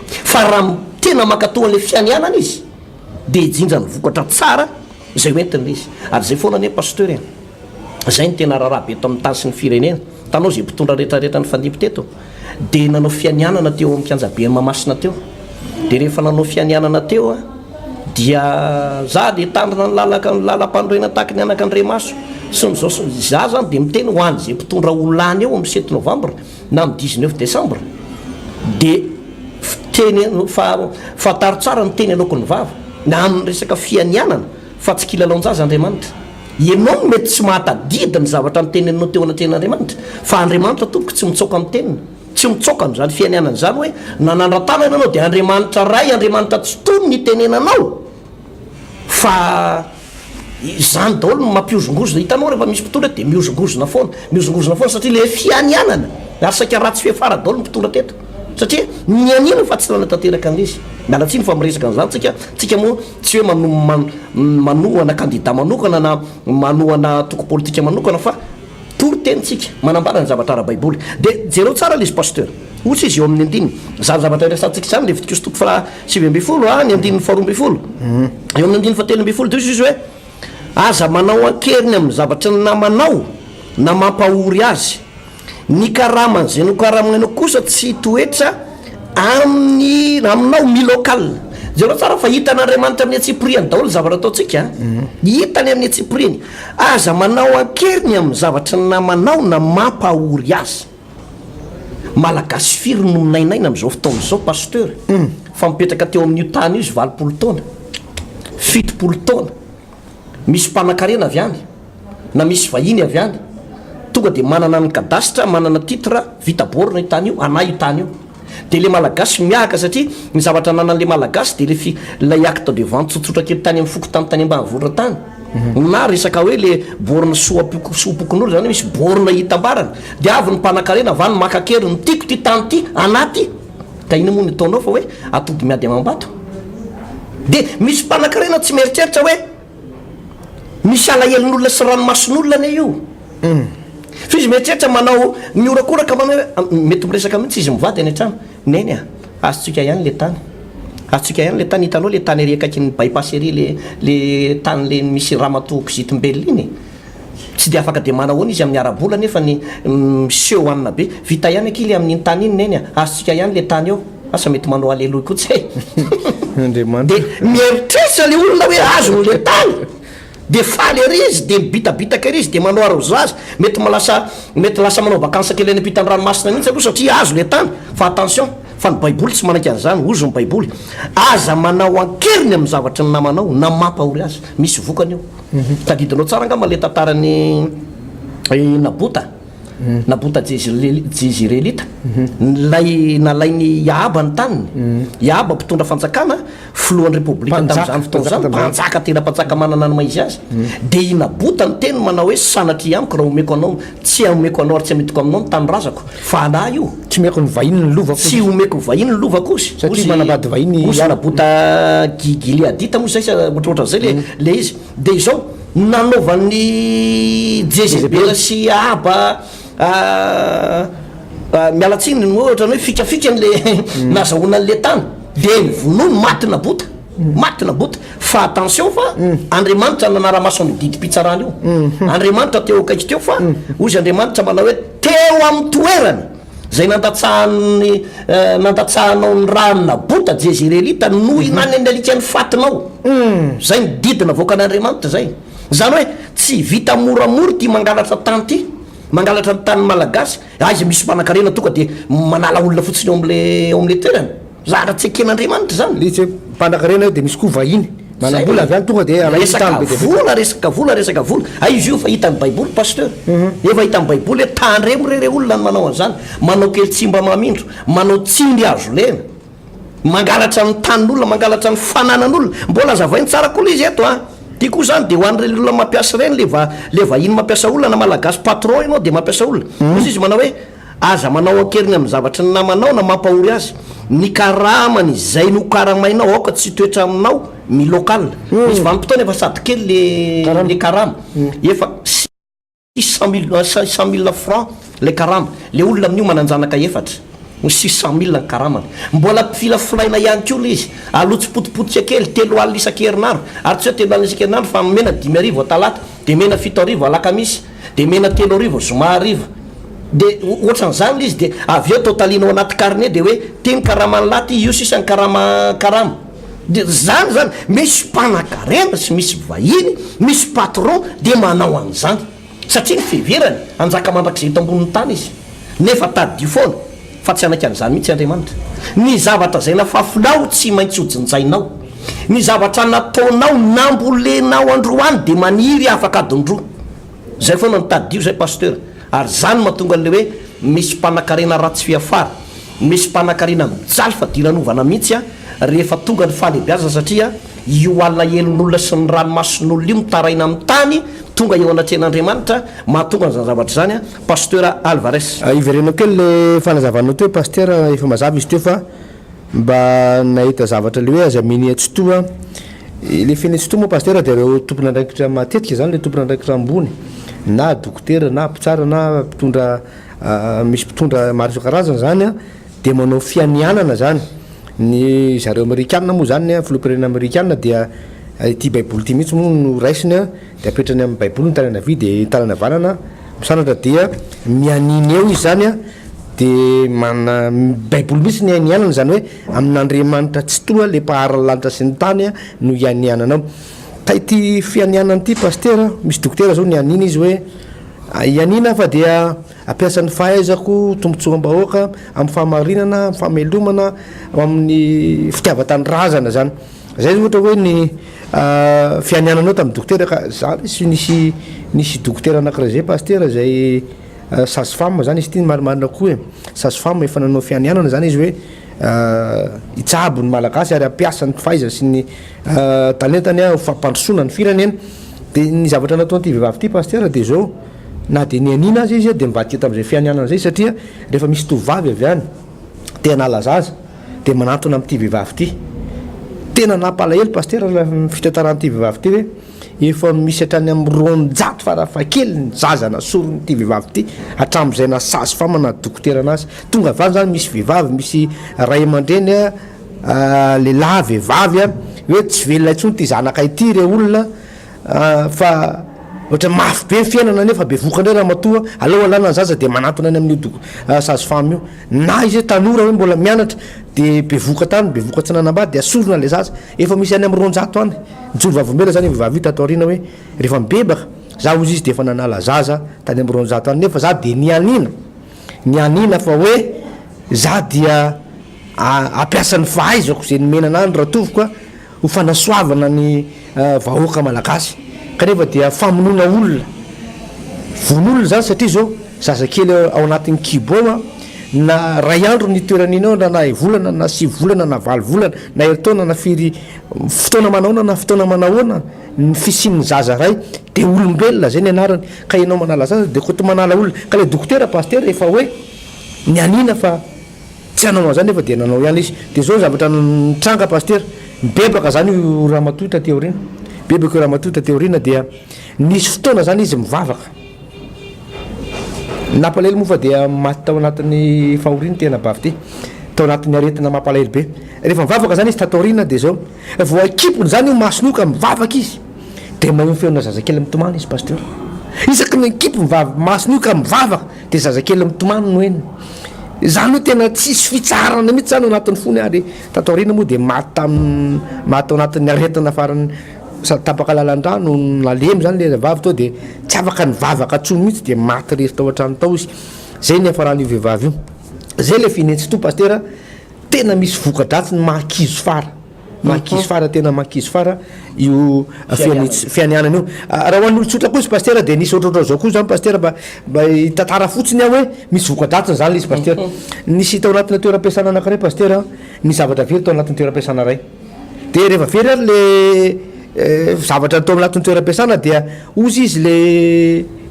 Fa raha tena mankatò an'ilay fianianana izy dia hijinja ny vokatra tsara izay ho entiny ilay izy. Ary izay foana anie Pasteur e. Izay no tena raharaha be eto amin'ny tany sy ny firenena. Hitanao izay mpitondra rehetrarehetra nifandimby teto dia nanao fianianana teo amin'ny kianjaben'i Mahamasina teo. Dia rehefa nanao fianianana teo dia za dia hitandrina ny lalaka ny lalam-panorenana tahaky ny anak'Andriamaso sy ny zao sy ny za zany dia miteny ho an'izay mpitondra ho lany eo amin'ny sept novembre na amin'ny dix-neuf décembre dia fiteny fa fantaro tsara ny teny aloaky ny vava na amin'ny resaka fianianana fa tsy kilalaon-jaza Andriamanitra. Ianao no mety tsy mahatadidy ny zavatra noteneninao teo anatrehan'Andriamanitra, fa Andriamanitra tompoko tsy mitsaoka amin'ny teniny, tsy mitsaoka amin'izany fianianana izany hoe nanandra-tanana ianao dia Andriamanitra Ray, Andriamanitra Tsitoha no nitenenanao, fa izany daholo no mampihozongozona, hitanao rehefa misy mpitondra dia mihozongozona foana, mihozongozona foana satria ilay fianianana ary saika ratsy fiafara daholo ny mpitondra teto satria nianiana fa tsy nanatanteraka an'ilay izy, miala tsiny fa miresaka an'izany tsika, tsika moa tsy hoe manohana kandida manokana na manohana antoko politika manokana fa toriteny tsika, manambara ny zavatra ara-baiboly. Dia jereo tsara ilay izy Pasteur. Hoy izy eo amin'ny andininy, izany zavatra iresahantsika izany, Levitikosy toko faha 19 a, ny andininy faha 12. Eo amin'ny andininy faha 13 dia hoy izy hoe, Aza manao an-keriny amin'ny zavatry ny namanao na mampahory azy. Ny karaman'izay nokaramainao kosa tsy hitoetra amin'ny aminao mi-local. Jereo tsara fa hitan'Andriamanitra amin'ny antsipiriany daholo ny zavatra ataontsika a. Hitany amin'ny antsipiriany. Aza manao an-keriny amin'ny zavatry ny namanao na mampahory azy. Malagasy firy no minainaina amin'izao fotoana izao Pasteur fa mipetraka teo amin'io tany io izy 80 taona, 70 taona. Misy mpanakarena avy any. na misy vahiny avy any tonga dia manana ny cadastre, manana titre, vita borne io tany io, anah io tany io. Dia le malagasy miahaka satria ny zavatra ananan'le malagasy dia le fi, ilay acte de vente tsotsotra kely tany amin'ny fokontany tany ambanivohitra tany, na resaka hoe le borne soa-poko, soa-pokonolona, zany hoe misy borne hitambarana, dia avy ny mpanakarena avy any maka an-keriny, tiako ity tany ity, anah ity. Ka inona moa no ataonao fa hoe atody miady amam-bato? Dia misy mpanakarena tsy mieritreritra hoe. Misy alahelon'olona sy ranomason'olona anie io. Fa izy mieritreritra manao mihorakoraka manao hoe mety miresaka mihitsy izy mivady any an-trano. Neny a, azontsika ihany le tany. Azontsika ihany le tany, hitanao le tany ery akaikin'ny bypass ery le le tany le misy ramatoa kizitim-belona iny e. Tsy dia afaka dia manahoana izy amin'ny ara-bola nefa ny miseho hanina be. Vita ihany akia le amin'iny tany iny Neny a, azontsika ihany le tany eo. Asa mety manao aleloia koa tsy hay. Andriamanitra. Dia mieritreritra le olona hoe azony le tany. Dia faly ery izy, dia mibitabitaka ery izy, dia manao arrosage. Mety lasa mety lasa manao vacances kely any ampitan'ny ranomasina mihitsy aloha satria azo le tany. Fa attention, fa ny baiboly tsy manaiky an'izany, hozy ny baiboly. Aza manao an-keriny amin'ny zavatry ny namanao na mampahory azy. Misy vokany io. Tadidinao tsara angamba le tantaran'i Nabota. Nabota Jezirelita, ilay nalain'i Ahaba ny taniny. I Ahaba mpitondra fanjakana, filohan'ny repoblika tamin'izany fotoana izany, mpanjaka tena mpanjaka manana ny maha izy azy. Dia i Nabota niteny manao hoe, Sanatria amiko raha omeko anao, tsy omeko anao ary tsy amidiko aminao ny tanindrazako, fa anà io. Tsy omeko ny vahiny ny lovako. Tsy omeko vahiny ny lovako, hozy. Satria manambady vahiny i Hozy Nabota Gileadita moa izay sa ohatrohatran'izay ilay izy. Dia izao, nanaovan'i Jezebela sy Ahaba, miala tsiny, ohatran'ny hoe fikafikany le nazahoana an'le tany, dia novonoiny, maty Nabota, maty Nabota. Fa attention fa Andriamanitra nanara-maso an'io didim-pitsarana io. Andriamanitra teo akaiky teo fa hozy Andriamanitra manao hoe teo amin'ny toerany. Izay nandatsahan'ny nandatsahanao ny ràn'i Nabota Jezirelita no hinanan'ny alika ny fatinao. Izay ny didy navoakan'Andriamanitra izay. Izany hoe tsy vita moramora ity mangalatra tany ity, mangalatra ny tanin'ny Malagasy. Aiza misy mpanankarena tonga dia manala olona fotsiny eo amin'ilay eo amin'ilay toerana. Zara tsy eken'Andriamanitra izany. Ilay izy hoe mpanankarena dia misy koa vahiny. Manam-bola avy any tonga dia alainy tany be dia be. Resaka vola, resaka vola, resaka vola. Hay izy io efa hitan'ny baiboly pasteur. Efa hitan'ny baiboly hoe tandremo re re olona ny manao an'izany. Manao kely tsy mba mamindro, manao tsindry hazo lena. Mangalatra ny tanin'olona, mangalatra ny fananan'olona. Mbola azavainy tsara koa ilay izy eto an. Ity koa izany dia ho an'ireny olona mampiasa ireny, le va, le vahiny mampiasa olona na malagasy patron ianao dia mampiasa olona. Hoy izy manao hoe, aza manao an-keriny amin'ny zavatry ny namanao na mampahory azy. Ny karamany izay nokaramainao aoka tsy hitoetra aminao ny local. Misy vanim-potoana efa sady kely le, le karama. Efa. 600 mille, 600 mille francs ilay karama, ilay olona amin'io manan-janaka efatra, ho 600 mille ny karamany. Mbola filafilaina ihany koa ilay izy, aloha tsipotipotika kely, 30 isan-kerinandro, ary tsy hoe 30 isan-kerinandro fa omena 5000 talata, dia omena 7000 alakamisy, dia omena 3000 zoma hariva. Dia ohatran'izany ilay izy, dia avy eo totaliana ao anaty carnet dia hoe ity ny karaman'ny lahy ity, io sisa ny karama karama. Dia izany izany, misy mpanakarena sy misy vahiny, misy patron dia manao an'izany. Satria ny fiheverany, hanjaka mandrakizay eto ambonin'ny tany izy. Nefa tadidio foana fa tsy hanaiky an'izany mihitsy Andriamanitra. Ny zavatra izay nafafinao tsy maintsy hojinjainao. Ny zavatra nataonao, nambolenao androany dia maniry afaka adiny roa. Zay foana no tadidio zay Pasteur. Ary zany mahatonga an'le hoe misy mpanakarena ratsy fiafara, misy mpanakarena mijaly fadiranovana mihitsy rehefa tonga ny fahalebiazana satria io alahelon'olona sy ny ranomason'olona io mitaraina amin'ny tany tonga eo anatrehan'Andriamanitra mahatonga an'izany zavatra izany Pasteur Alvarez. Ivereno kely le fanazavanao teo Pasteur, efa mazava izy teo fa Mba nahita zavatra le hoe aza minia tsy toa Le finia tsy toa moa Pasitera dia ireo tompon'andraikitra matetika zany le tompon'andraikitra ambony na dokotera na mpitsara na mpitondra misy mpitondra maro isan-karazany zany an dia manao fianianana zany ny zareo amerikana moa zany an filoham-pirenena amerikana dia ity baiboly ity mihitsy moa no raisiny an dia apetrany amin'ny baiboly ny tanany havia dia ny tanany havanana misandratra dia mianiana eo izy zany an Dia manana baiboly mihitsy ny ianianana, izany hoe amin'Andriamanitra Tsitoha le mpahary ny lanitra sy ny tany no ianiananao. Ka ity fianianana ity Pasitera, misy dokotera zao nianiana izy hoe ianiana aho fa dia hampiasa ny fahaizako tombotsoam-bahoaka amin'ny fahamarinana, amin'ny famelomana, amin'ny fitiavan-tanindrazana zany. Zay zao ohatra hoe ny fianiananao tamin'ny dokotera ka za lesy nisy nisy dokotera anakiray zay Pasitera zay Sage femme zany izy ity ny marimarina kokoa e, sage femme efa nanao fianianana zany izy hoe hitsabo ny malagasy ary hampiasa ny fahaizany sy ny talentany ho fampandrosoana ny firenena, de ny zavatra nataon'ity vehivavy ity pasitera de zao na de nianiana aza izy de nivadika tamin'izay fianianana zay satria rehefa misy tovovavy avy any te hanala zaza de manantona amin'ity vehivavy ity, tena nampalahelo pasitera ny fitantaran'ity vehivavy ity hoe. Efa misy hatrany amin'ny 200 farafahakeliny ny zaza nasoron'ity vehivavy ity hatramin'izay nasazy fama na dokoterana azy. Tonga avy any izany misy vehivavy, misy ray aman-dreny, lehilahy, vehivavy hoe tsy velona intsony ity zanakay ity re olona fa ohatran'ny mafy be ny fiainana nefa bevohoka indray ramatoa, aleo alana ny zaza dia manantona any amin'io doko- sage femme io. Na izy hoe tanora hoe mbola mianatra dia bevohoka tany, bevohoka tsy nanambady dia asorina ilay zaza. Efa misy any amin'ny 200 any. Nijoro vavolombelona zany io vehivavy io tato aoriana hoe rehefa mibebaka za hozy izy de efa nanala zaza tany am 200 any nefa za de nianiana nianiana fa hoe za dia hampiasa ny fahaizako ze nomena anah ny ratovoko a ho fanasoavana ny vahoaka malagasy kanefa dia famonoana olona vono olona zany satria zao zazakely ao anatin'ny kibo ao a na ray andro ny toeran'iny ao na na volana na sivy volana na valo volana na herintaona na firy Fotoana manahoana na fotoana manahoana ny fisian'ny zaza iray dia olombelona zay ny anarany ka ianao manala zaza dia koto manala olona ka le dokotera pasitera efa hoe nianiana fa tsy hanao an'izany nefa dia nanao ihany izy dia zao ny zavatra nitranga pasitera nibebaka zany io ramatoa taty aoriana bebaka io ramatoa taty aoriana dia nisy fotoana zany izy mivavaka Nampalahelo moa fa dia maty tao anatin'ny fahoriana ity anabavy ity, tao anatin'ny aretina mampalahelo be. Rehefa nivavaka izany izy tato aoriana dia izao, voakipony izany io masony io ka mivavaka izy, dia maheno feona zazakely mitomany izy pasteur. Isaky ny mikipy ny vavy masony io ka mivavaka dia zazakely mitomany no henony. Izany hoe tena tsisy fitsaharana mihitsy izany ao anatin'ny fony ary tato aoriana moa dia maty tamin'ny maty tao anatin'ny aretina farany Sady tapaka lalan-drà no nalemy zany le vehivavy teo de tsy afaka nivavaka tsony mihitsy de maty irery tao an-trano tao izy. Zay ny niafaran'io vehivavy io. Zay le finentsy to Pasitera, tena misy voka-dratsiny mahakizo fara. Mahakizo fara tena mahakizo fara io fianianana io. Raha ho an'ny olon-tsotra kosa Pasitera dia nisy ohatrohatran'izao koa izany Pasitera mba mba hitantara fotsiny aho hoe misy voka-dratsiny izany ilay izy Pasitera. Nisy tao anatina toeram-piasana anankiray Pasitera, nisy zavatra very tao anatin'ny toeram-piasana iray. Dia rehefa very ary le zavatra tao anatin'ny toeram-piasana dia hozy izy le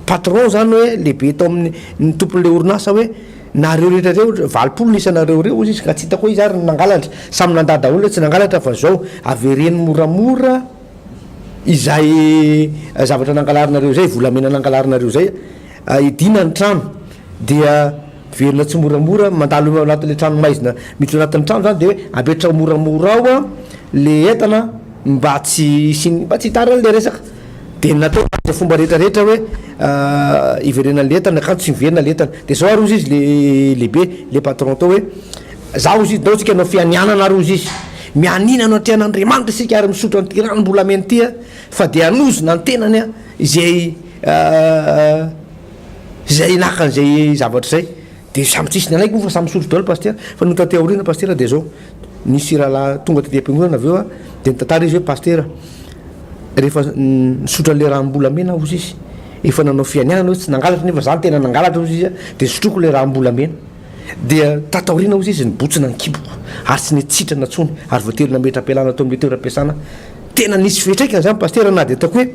patron izany hoe lehibe tao amin'ny ny tompon'ilay orinasa hoe Nareo rehetra reo, 80 ny isanareo reo hozy izy ka tsy hitako hoe iza ary no nangalatra, samy nandà daholo hoe tsy nangalatra fa zao avereno moramora izay zavatra nangalarinareo izay, volamena nangalarinareo izay, idina ny trano dia miverina tsimoramora mandalo eo anatin'le trano maizina miditra anatin'ny trano zany de hoe apetraho moramora ao an le entana mba tsy hisian'ny mba tsy hitara an'le resaka. Dia natao izay fomba rehetra rehetra hoe hiverenan'ilay entana kanjo tsy miverina ilay entana. Dia izao ary hozy izy le lehibe, le patron tao hoe, za hozy izy, ndao tsika hanao fianianana ary hozy izy. Mianiana anao aty an'Andriamanitra isika ary misotro an'ity ranom-bolamena ity fa dia hanozona ny tenany izay izay naka an'izay zavatra izay. Dia samy tsisy nanaiky moa fa samy misotro daholo pasitera. Fa nony taty aoriana pasitera dia izao, nisy rahalahy tonga taty am-piangonana avy eo dia nitantara izy hoe pasitera, Rehefa nisotra an'ilay ranom-bolamena aho hozy izy, efa nanao fianianana hoe tsy nangalatra nefa za no tena nangalatra hozy izy, dia sotroiko ilay ranom-bolamena. Dia tato aoriana hozy izy nibotsina ny kiboko ary tsy nety sitrana intsony ary voatery nametra-pialana tao amin'ilay toeram-piasana. Tena nisy fiantraikany izany Pasitera na dia ataoko hoe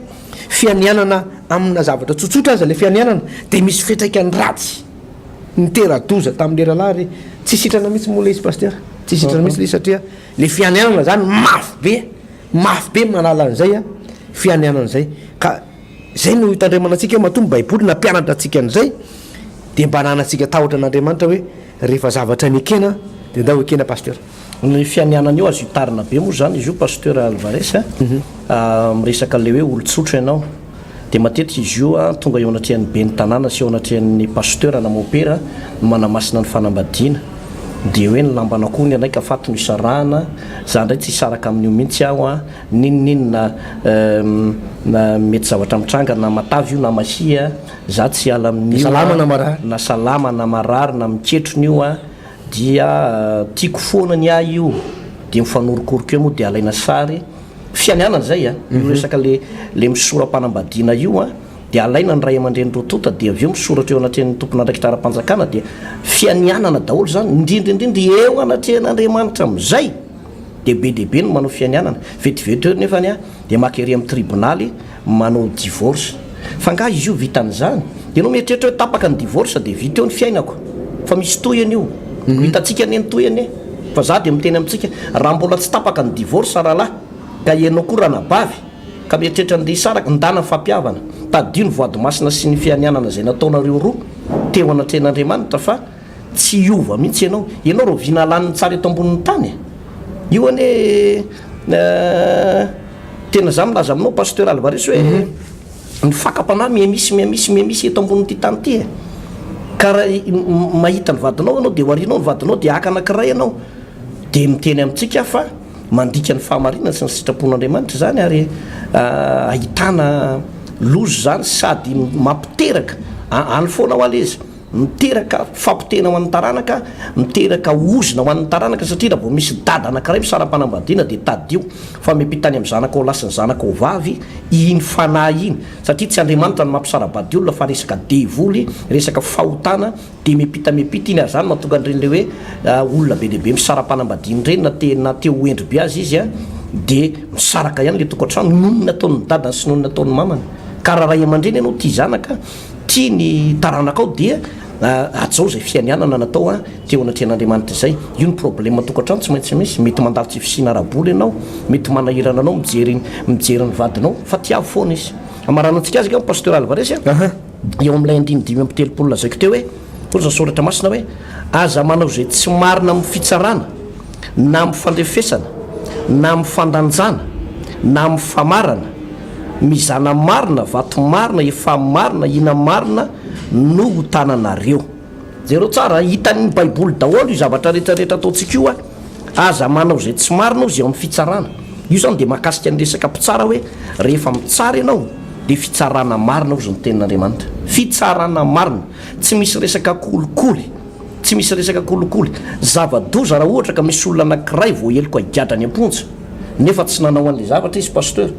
fianianana amina zavatra tsotsotra aza ilay fianianana dia misy fiantraikany ratsy nitera-doza tamin'ilay rahalahy ary tsy sitrana mihitsy moa ilay izy Pasitera, tsy sitrana mihitsy ilay izy satria ilay fianianana izany mafy be. Mafy be ny manala an'izay a, fianianana izay. Ka izay no itandremana antsika hoe matoa ny baiboly nampianatra antsika an'izay dia mba ananantsika tahotra an'Andriamanitra hoe rehefa zavatra nekena dia ndao ekena Pasteur. Ny fianianana io azo itarina be moa izany izy io Pasteur Alvarez a, miresaka ilay hoe olon-tsotra ianao. Dia matetika izy io tonga eo anatrehan'ny ben'ny tanàna sy eo anatrehan'ny pasteur na mopera no manamasina ny fanambadiana. Dia hoe ny lamban'akoho ny anay ka faty no isarahana, za indray tsy hisaraka amin'io mihitsy aho an, n'inon'inona na mety zavatra mitranga na matavy io na mahia, za tsy hiala amin'io an, na salama na marary na miketrona io an, dia tiako foana ny ahy io, dia mifanorokoroka eo moa dia alaina sary. Fianianana izay a, io resaka le le misora-panambadiana io a, dia alaina ny ray aman-dreny roa tonta dia avy eo misoratra eo anatrehan'ny tompon'andraikitra ara-panjakana dia fianianana daholo izany, indrindra indrindra eo anatrehan'Andriamanitra amin'izay dia be dia be no manao fianianana, vetivety eo nefany a dia maka ery amin'ny tribonaly manao divorce, fa angaha izy io vitan'izany? Ianao mieritreritra hoe tapaka ny divorce dia vita eo ny fiainako, fa misy tohiny io, ho hitantsika anie ny tohiny e! Fa za dia miteny amintsika, raha mbola tsy tapaka ny divorce rahalahy, ka ianao koa ranabavy, ka mieritreritra andeha hisaraka, ndana fampihavana, tadidio ny voady masina sy ny fianianana izay nataonareo roa teo anatrehan'Andriamanitra fa tsy hiova mihitsy ianao. Ianao rahoviana halaniny tsara eto ambonin'ny tany e? Io anie tena za milaza aminao Pasteur Alvarez hoe ny fakam-panahy miha-misy miha-misy miha-misy eto ambonin'ity tany ity e! Ka raha mahita ny vadinao ianao dia ho arianao ny vadinao dia haka anankiray ianao. Dia miteny amintsika aho fa mandika ny fahamarinana sy ny sitrapon'Andriamanitra izany ary ahitana loza izany sady mampiteraka, any foana hoa ilay izy. Miteraka fampotehana ho an'ny taranaka, miteraka ozona ho an'ny taranaka satria raha vao misy dada anankiray misara-panambadiana dia tadidio fa miampita any amin'ny zanakao lahy sy ny zanakao vavy iny fanahy iny satria tsy Andriamanitra no mampisara-bady olona fa resaka devoly, resaka fahotana dia miampita miampita iny ary izany mahatonga an'ireny ilay hoe olona be dia be misara-panambadiana ireny na te na te ho hendry be aza izy dia misaraka ihany ilay tokantrano noho ny nataon'ny dadany sy noho ny nataon'ny mamany ka raha ray aman-dreny ianao tia zanaka Tia ny taranakao dia hajao izay fianianana natao teo anatrehan'Andriamanitra izay. Io ny problème tokantrano tsy maintsy misy. Mety mandalo tsy fisiana ara-bola ianao, mety manahirana anao mijery mijery ny vadinao fa tiavo foana izy. Hamaranantsika azy angamba Pasteur Alvarez a, eo amin'ilay andininy 35 lazaiko teo hoe, hoy ny soratra masina hoe, aza manao izay tsy marina amin'ny fitsarana na amin'ny fandrefesana na amin'ny fandanjana na amin'ny famarana, Mizana marina, vato marina, efa marina, ina marina no ho tananareo. Jereo tsara, hitan'ny baiboly daholo io zavatra rehetra rehetra ataontsika io a! Aza manao izay tsy marina ozy eo amin'ny fitsarana. Io zany dia mahakasika ny resaka mpitsara hoe rehefa mitsara ianao dia fitsarana marina ozy ny tenin'Andriamanitra. Fitsarana marina. Tsy misy resaka kolikoly. Tsy misy resaka kolikoly. Zava-doza raha ohatra ka misy olona anankiray voaheloka higadra any am-ponja. Nefa tsy nanao an'ilay zavatra izy Pasteur.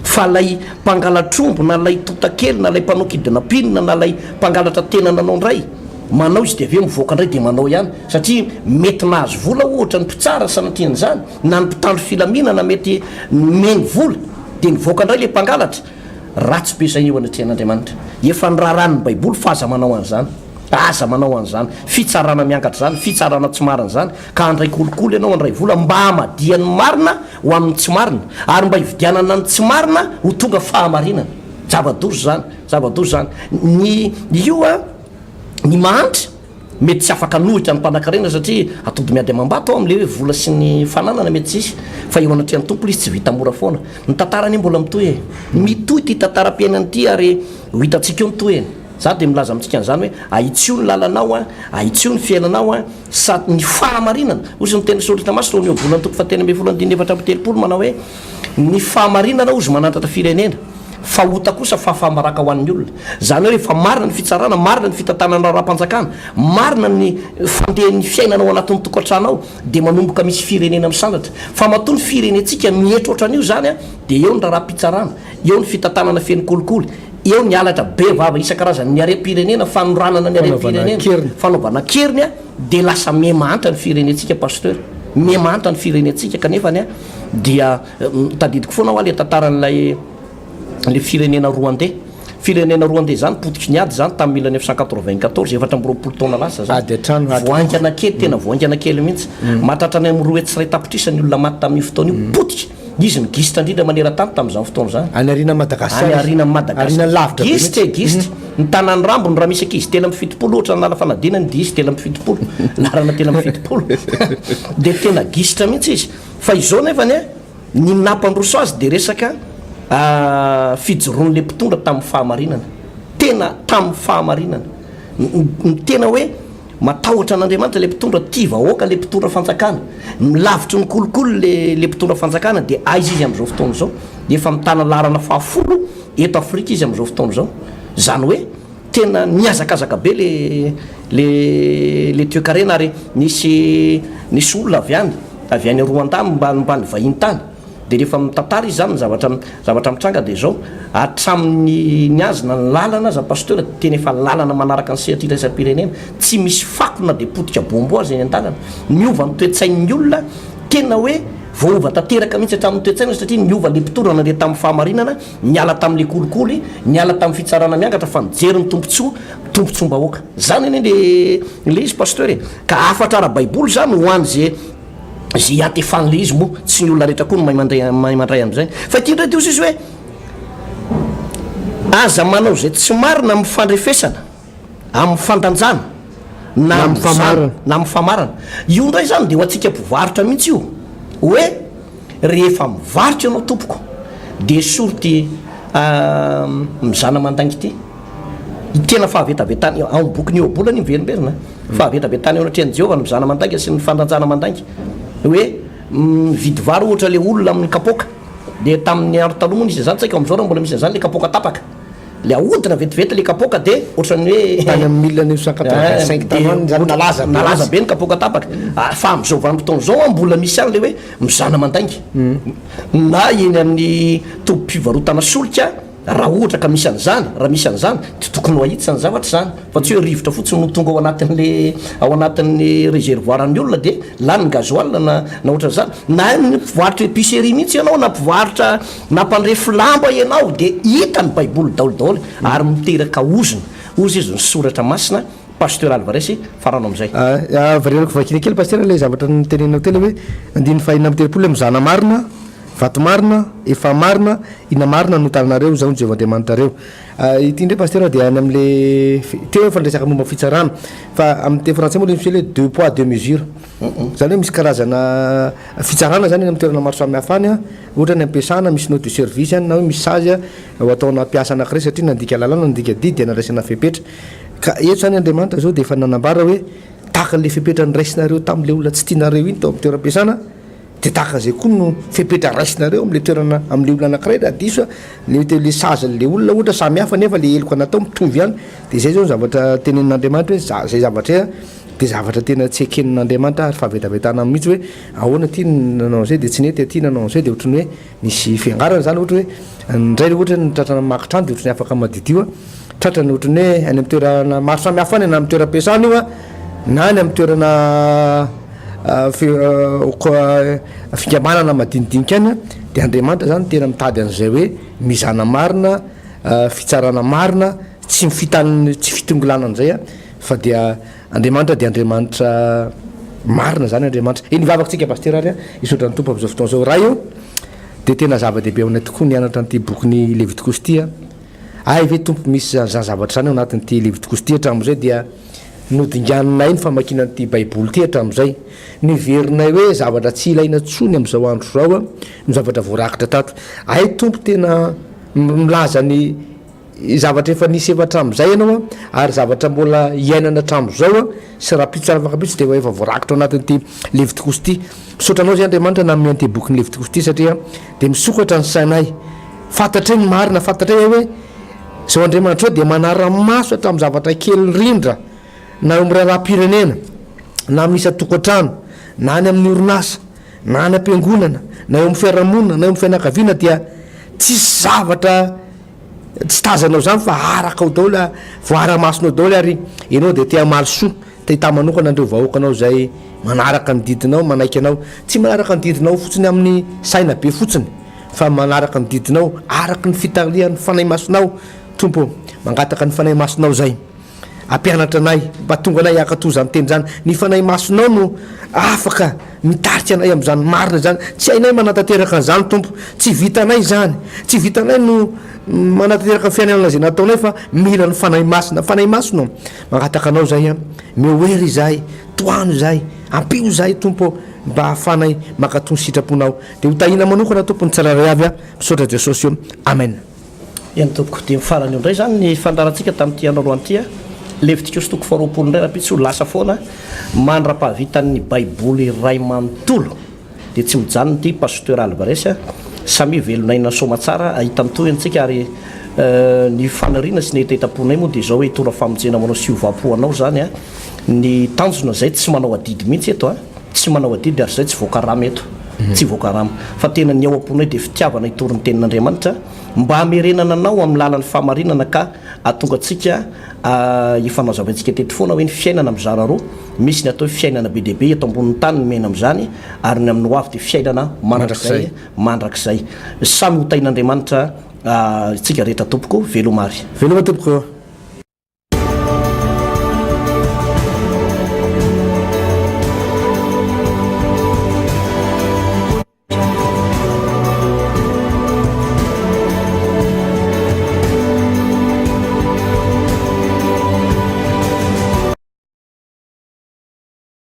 Fa ilay mpangalatr'omby na ilay tontakely na ilay mpanao kidnapping na ilay mpangalatra tena nanao indray, manao izy dia avy eo mivoaka indray dia manao ihany. Satria mety nahazo vola ohatra ny mpitsara sanatria an'izany na ny mpitandro filaminana mety nomeny vola dia nivoaka indray ilay mpangalatra. Ratsy be izay eo anatrehan'Andriamanitra. Efa nirarahan'ny baiboly fa aza manao an'izany. Aza manao an'izany. Fitsarana miangatra izany, fitsarana tsy marina izany, ka handray kolikoly ianao, handray vola mba hamadihan'ny marina ho amin'ny tsy marina, ary mba hividianana ny tsy marina ho tonga fahamarinana. Zava-doza izany, zava-doza izany. Ny, io an, ny mahantra mety tsy afaka hanohitra ny mpanankarena satria atody miady amam-bato ao amin'ilay hoe vola sy ny fananana mety tsy hisy, fa eo anatrehan'ny Tompo ilay izy tsy vita mora foana. Ny tantara anie mbola mitohy e. Mitohy ity tantaram-piainana ity ary ho hitantsika eo ny tohiny. Za dia milaza amintsika an'izany hoe ahitsio ny lalanao an, ahitsio ny fiainanao an, sady ny fahamarinana, hozy ny tenin'ny Soratra Masina ao amin'ny Ohabolana toko fahatelo ambinifolo andininy 34 manao hoe, ny fahamarinana hozy manandratra firenena, fa ota kosa fahafaham-baraka ho an'ny olona. Izany hoe rehefa marina ny fitsarana, marina ny fitantanana raharaham-panjakana, marina ny fandehan'ny fiainana ao anatin'ny tokantrano ao, dia manomboka misy firenena misandratra. Fa matoa ny firenentsika mihetra ohatran'io izany an, dia eo ny raharaham-pitsarana, eo ny fitantanana feno kolikoly, Eo ny halatra be vava isan-karazany ny harem-pirenena, fanoranana ny harem-pirenena, fanaovana an-keriny a, dia lasa miha mahantra ny firenentsika Pasteur, miha mahantra ny firenentsika kanefany a dia tadidiko foana hoa le tantaran'ilay le firenena Rwandais, firenena Rwandais zany potiky ny ady zany tamin'ny 1994, 24 taona lasa zany, Ady an-trano, ady vao haingana kely, tena vao haingana kely mihitsy, mahatratra any amin'ny 201 tapitrisa ny olona maty tamin'io fotoana io, potika. Izy no gisitra indrindra maneran-tany tamin'izany fotoana izany. Any aorianan'i Madagasikara Any aorianan'i Madagasikara. Aoriana lavitra be mihitsy. Gisitra e, gisitra. Ny tanan'ny rambony raha misy ankizy 73 ohatra nanala fanadinana dia izy 73. Laharana 73. Dia tena gisitra mihitsy izy. Fa izao nefany an, ny nampandroso azy dia resaka fijoroan'ilay mpitondra tamin'ny fahamarinana. Tena tamin'ny fahamarinana. Ny tena hoe. Matahotra an'Andriamanitra ilay mpitondra, tia vahoaka ilay mpitondra fanjakana, lavitry ny kolikoly ilay ilay mpitondra fanjakana dia aiza izy amin'izao fotoana izao? Efa mitana laharana fahafolo eto Afrika izy amin'izao fotoana izao. Izany hoe tena nihazakazaka be le le le toekarena ary nisy nisy olona avy any avy any Rwanda mba mba nivahiny tany. Dia rehefa mitantara izy izany ny zavatra zavatra mitranga dia izao, hatramin'ny ny azy na ny lalana aza Pasteur dia tena efa lalana manaraka ny sehatra iraisam-pirenena, tsy misy fako na dia potika bombo aza eny an-dalana. Miova ny toe-tsain'ny olona, tena hoe voaova tanteraka mihitsy hatramin'ny toe-tsaina satria niova ilay mpitondra nandeha tamin'ny fahamarinana, niala tamin'ilay kolikoly, niala tamin'ny fitsarana miangatra fa nijery ny tombontsoa, tombontsoam-bahoaka. Izany anie ilay ilay izy Pasteur e! Ka hafatra ara-baiboly izany ho an'izay Izay iantefan'ilay izy moa, tsy ny olona rehetra koa no mahay mandray mahay mandray an'izay. Fa ity indray dia hozy izy hoe, aza manao izay tsy marina amin'ny fandrefesana, amin'ny fandanjana, na amin'ny famarana, na amin'ny famarana. Io indray izany dia ho antsika mpivarotra mihitsy io, hoe rehefa mivarotra ianao tompoko, dia esory ity mizana mandainga ity. Tena fahavetavetana, ao amin'ny bokin'ny Ohabolana io miverimberina. Fahavetavetana eo anatrehan'i Jehovah ny mizana mandainga sy ny fandanjana mandainga. Hoe mividy vary ohatra ilay olona amin'ny kapoaka. Dia tamin'ny andro taloha moa nisy an'izany, tsy haiko amin'izao raha mbola misy an'izany ilay kapoaka tapaka. Ilay ahodina vetivety ilay kapoaka dia ohatran'ny hoe. Tany amin'ny 1985 tany ho any izany nalaza be. Nalaza be ny kapoaka tapaka. Fa amin'izao vanim-potoana izao mbola misy ihany ilay hoe mizana mandainga. Na eny amin'ny tobim-pivarotana solika. Raha ohatra ka misy an'izany, raha misy an'izany, dia tokony ho ahitsy izany zavatra izany, fa tsy hoe rivotra fotsiny no tonga ao anatin'le, ao anatin'ny réservoir-n'ny olona dia lany ny gasoil na na ohatran'izany. Na ny mpivarotra épicerie mihitsy ianao na mpivarotra na mpandrefy lamba ianao dia hita ny baiboly daholo daholo ary miteraka ozona. Hozy izy ny soratra masina, Pasteur Alvarez, farano amin'izay. Varianako vakiana kely Pasteur ilay zavatra noteneninao teo ilay hoe andininy faha 36 hoe mizana marina, Vato marina, efa marina, inona marina no tananareo, Izaho no Jehovah Andriamanitrareo. Ity indray Pasteur dia any amin'le, teo efa niresaka momba ny fitsarana, fa amin'ny teny frantsay moa le misy hoe deux poids deux mesures. Izany hoe misy karazana fitsarana zany any amin'ny toerana maro samihafa any, ohatra any am-piasana misy note de service any na hoe misy sazy ho ataona mpiasa anankiray satria nandika lalàna, nandika didy dia nandraisana fepetra. Ka eto zany Andriamanitra zao dia efa nanambara hoe tahaka an'le fepetra niraisinareo tamin'le olona tsy tianareo iny tao amin'ny toeram-piasana, Dia tahaka izay koa no fepetra raisinareo amin'ilay toerana amin'ilay olona anankiray raha diso le le sazin'ilay olona ohatra samy hafa nefa le heloka natao mitovy ihany. Dia izay izao ny zavatra tenenin'Andriamanitra hoe za- izay zavatra izay an, dia zavatra tena tsy eken'Andriamanitra ary fahavetavetana mihitsy hoe ahoana ity nanao an'izay dia tsy nety aty nanao an'izay dia ohatran'ny hoe nisy fiangarana izany ohatra hoe indray ohatra ny tratra namaky trano dia ohatran'ny afaka madiodio a, tratra ny ohatran'ny hoe any amin'ny toerana maro samihafa any na amin'ny toeram-piasana io a na any amin'ny toerana fikambanana madinidinika any a, dia Andriamanitra izany tena mitady an'izay hoe mizana marina, fitsarana marina, tsy mifitan- tsy fitongilana an'izay a, fa dia Andriamanitra dia Andriamanitra marina izany Andriamanitra. Eny hivavaka tsika Pasitera ary a, hisaotra ny Tompo amin'izao fotoana izao. Ray ô, dia tena zava-dehibe aminay tokoa ny hianatra an'ity bokin'ny Levitikosy ity a. Hay ve Tompo misy izany zavatra izany ao anatin'ity Levitikosy ity hatramin'izay dia nodinganinay ny famakiana an'ity Baiboly ity hatramin'izay. Neverinay hoe zavatra tsy ilaina intsony amin'izao andro izao no zavatra voarakitra tato. Hay Tompo tena milaza ny zavatra efa nisy efa hatramin'izay ianao ary zavatra mbola iainana hatramin'izao sy rahampitso ary afakampitso dia efa voarakitra ao anatin'ity Levitikosy ity. Misaotra anao izay Andriamanitra nanome an'ity bokin'ny Levitikosy ity satria dia misokatra ny sainay. Fantatray ny marina, fantatray hoe izao Andriamanitra izao dia manara-maso hatramin'ny zavatra kely indrindra na eo amin'ny raharaham-pirenena, na amin'ny isan-tokantrano, na any amin'ny orinasa, na any am-piangonana, na eo amin'ny fiarahamonina, na eo amin'ny fianakaviana dia tsisy zavatra tsy tazanao izany fa arakao daholo, voara-masonao daholo ary ianao dia te hamaly soa, te hitahy manokana an'ireo vahoakanao izay manaraka ny didinao, manaiky anao. Tsy manaraka ny didinao fotsiny amin'ny saina be fotsiny fa manaraka ny didinao araka ny fitarihan'ny Fanahy Masinao, Tompo ô, mangataka ny Fanahy Masinao izay. Hampianatra anay, mba tonga anay hankatò izany teny izany. Ny Fanahy Masinao no afaka mitarika anay amin'izany marina izany. Tsy hainay manatanteraka an'izany, Tompo. Tsy vitanay izany. Tsy vitanay no manatanteraka ny fiainana izay nataonay fa mila ny Fanahy Masina. Fanahy Masina ô, mangataka Anao izahay, omeo hery izahay, tohano izahay, ampio izahay, Tompo ô, mba hahafahanay mankatò ny sitraponao. Dia ho tahiana manokana, Tompo, ny tsirairay avy. Misaotra Jesosy ô. Amen. Eny tompoko, dia mifarana eo indray izany ny fandaharantsika tamin'ity andro androany ity. Levitikosy toko faharoapolo indray rahampitso lasa foana mandra-pahavitan'ny baiboly iray manontolo. Dia tsy mijanona ity Pasteur Alvarez. Samia velon'aina soamatsara hahita ny tohiny tsika ary ny faniriana sy ny hetahetam-ponay moa dia izao hoe hitondra famonjena ho anao sy hiovam-po anao izany ny tanjona izay tsy manao adidy mihitsy eto. Tsy manao adidy ary zay tsy voakarama eto. Tsy voakarama. Fa tena ny ao am-ponay dia fitiavana hitory ny tenin'Andriamanitra mba hamerenana anao amin'ny lalan'ny fahamarinana ka hahatonga antsika efa nazavaintsika teto foana hoe ny fiainana mizara roa, misy ny atao hoe fiainana be dia be eto ambonin'ny tany ny miaina amin'izany ary ny amin'ny ho avy dia fiainana mandrakizay mandrakizay. Samy ho tahin'Andriamanitra isika rehetra tompoko. Veloma ary. Veloma tompoko.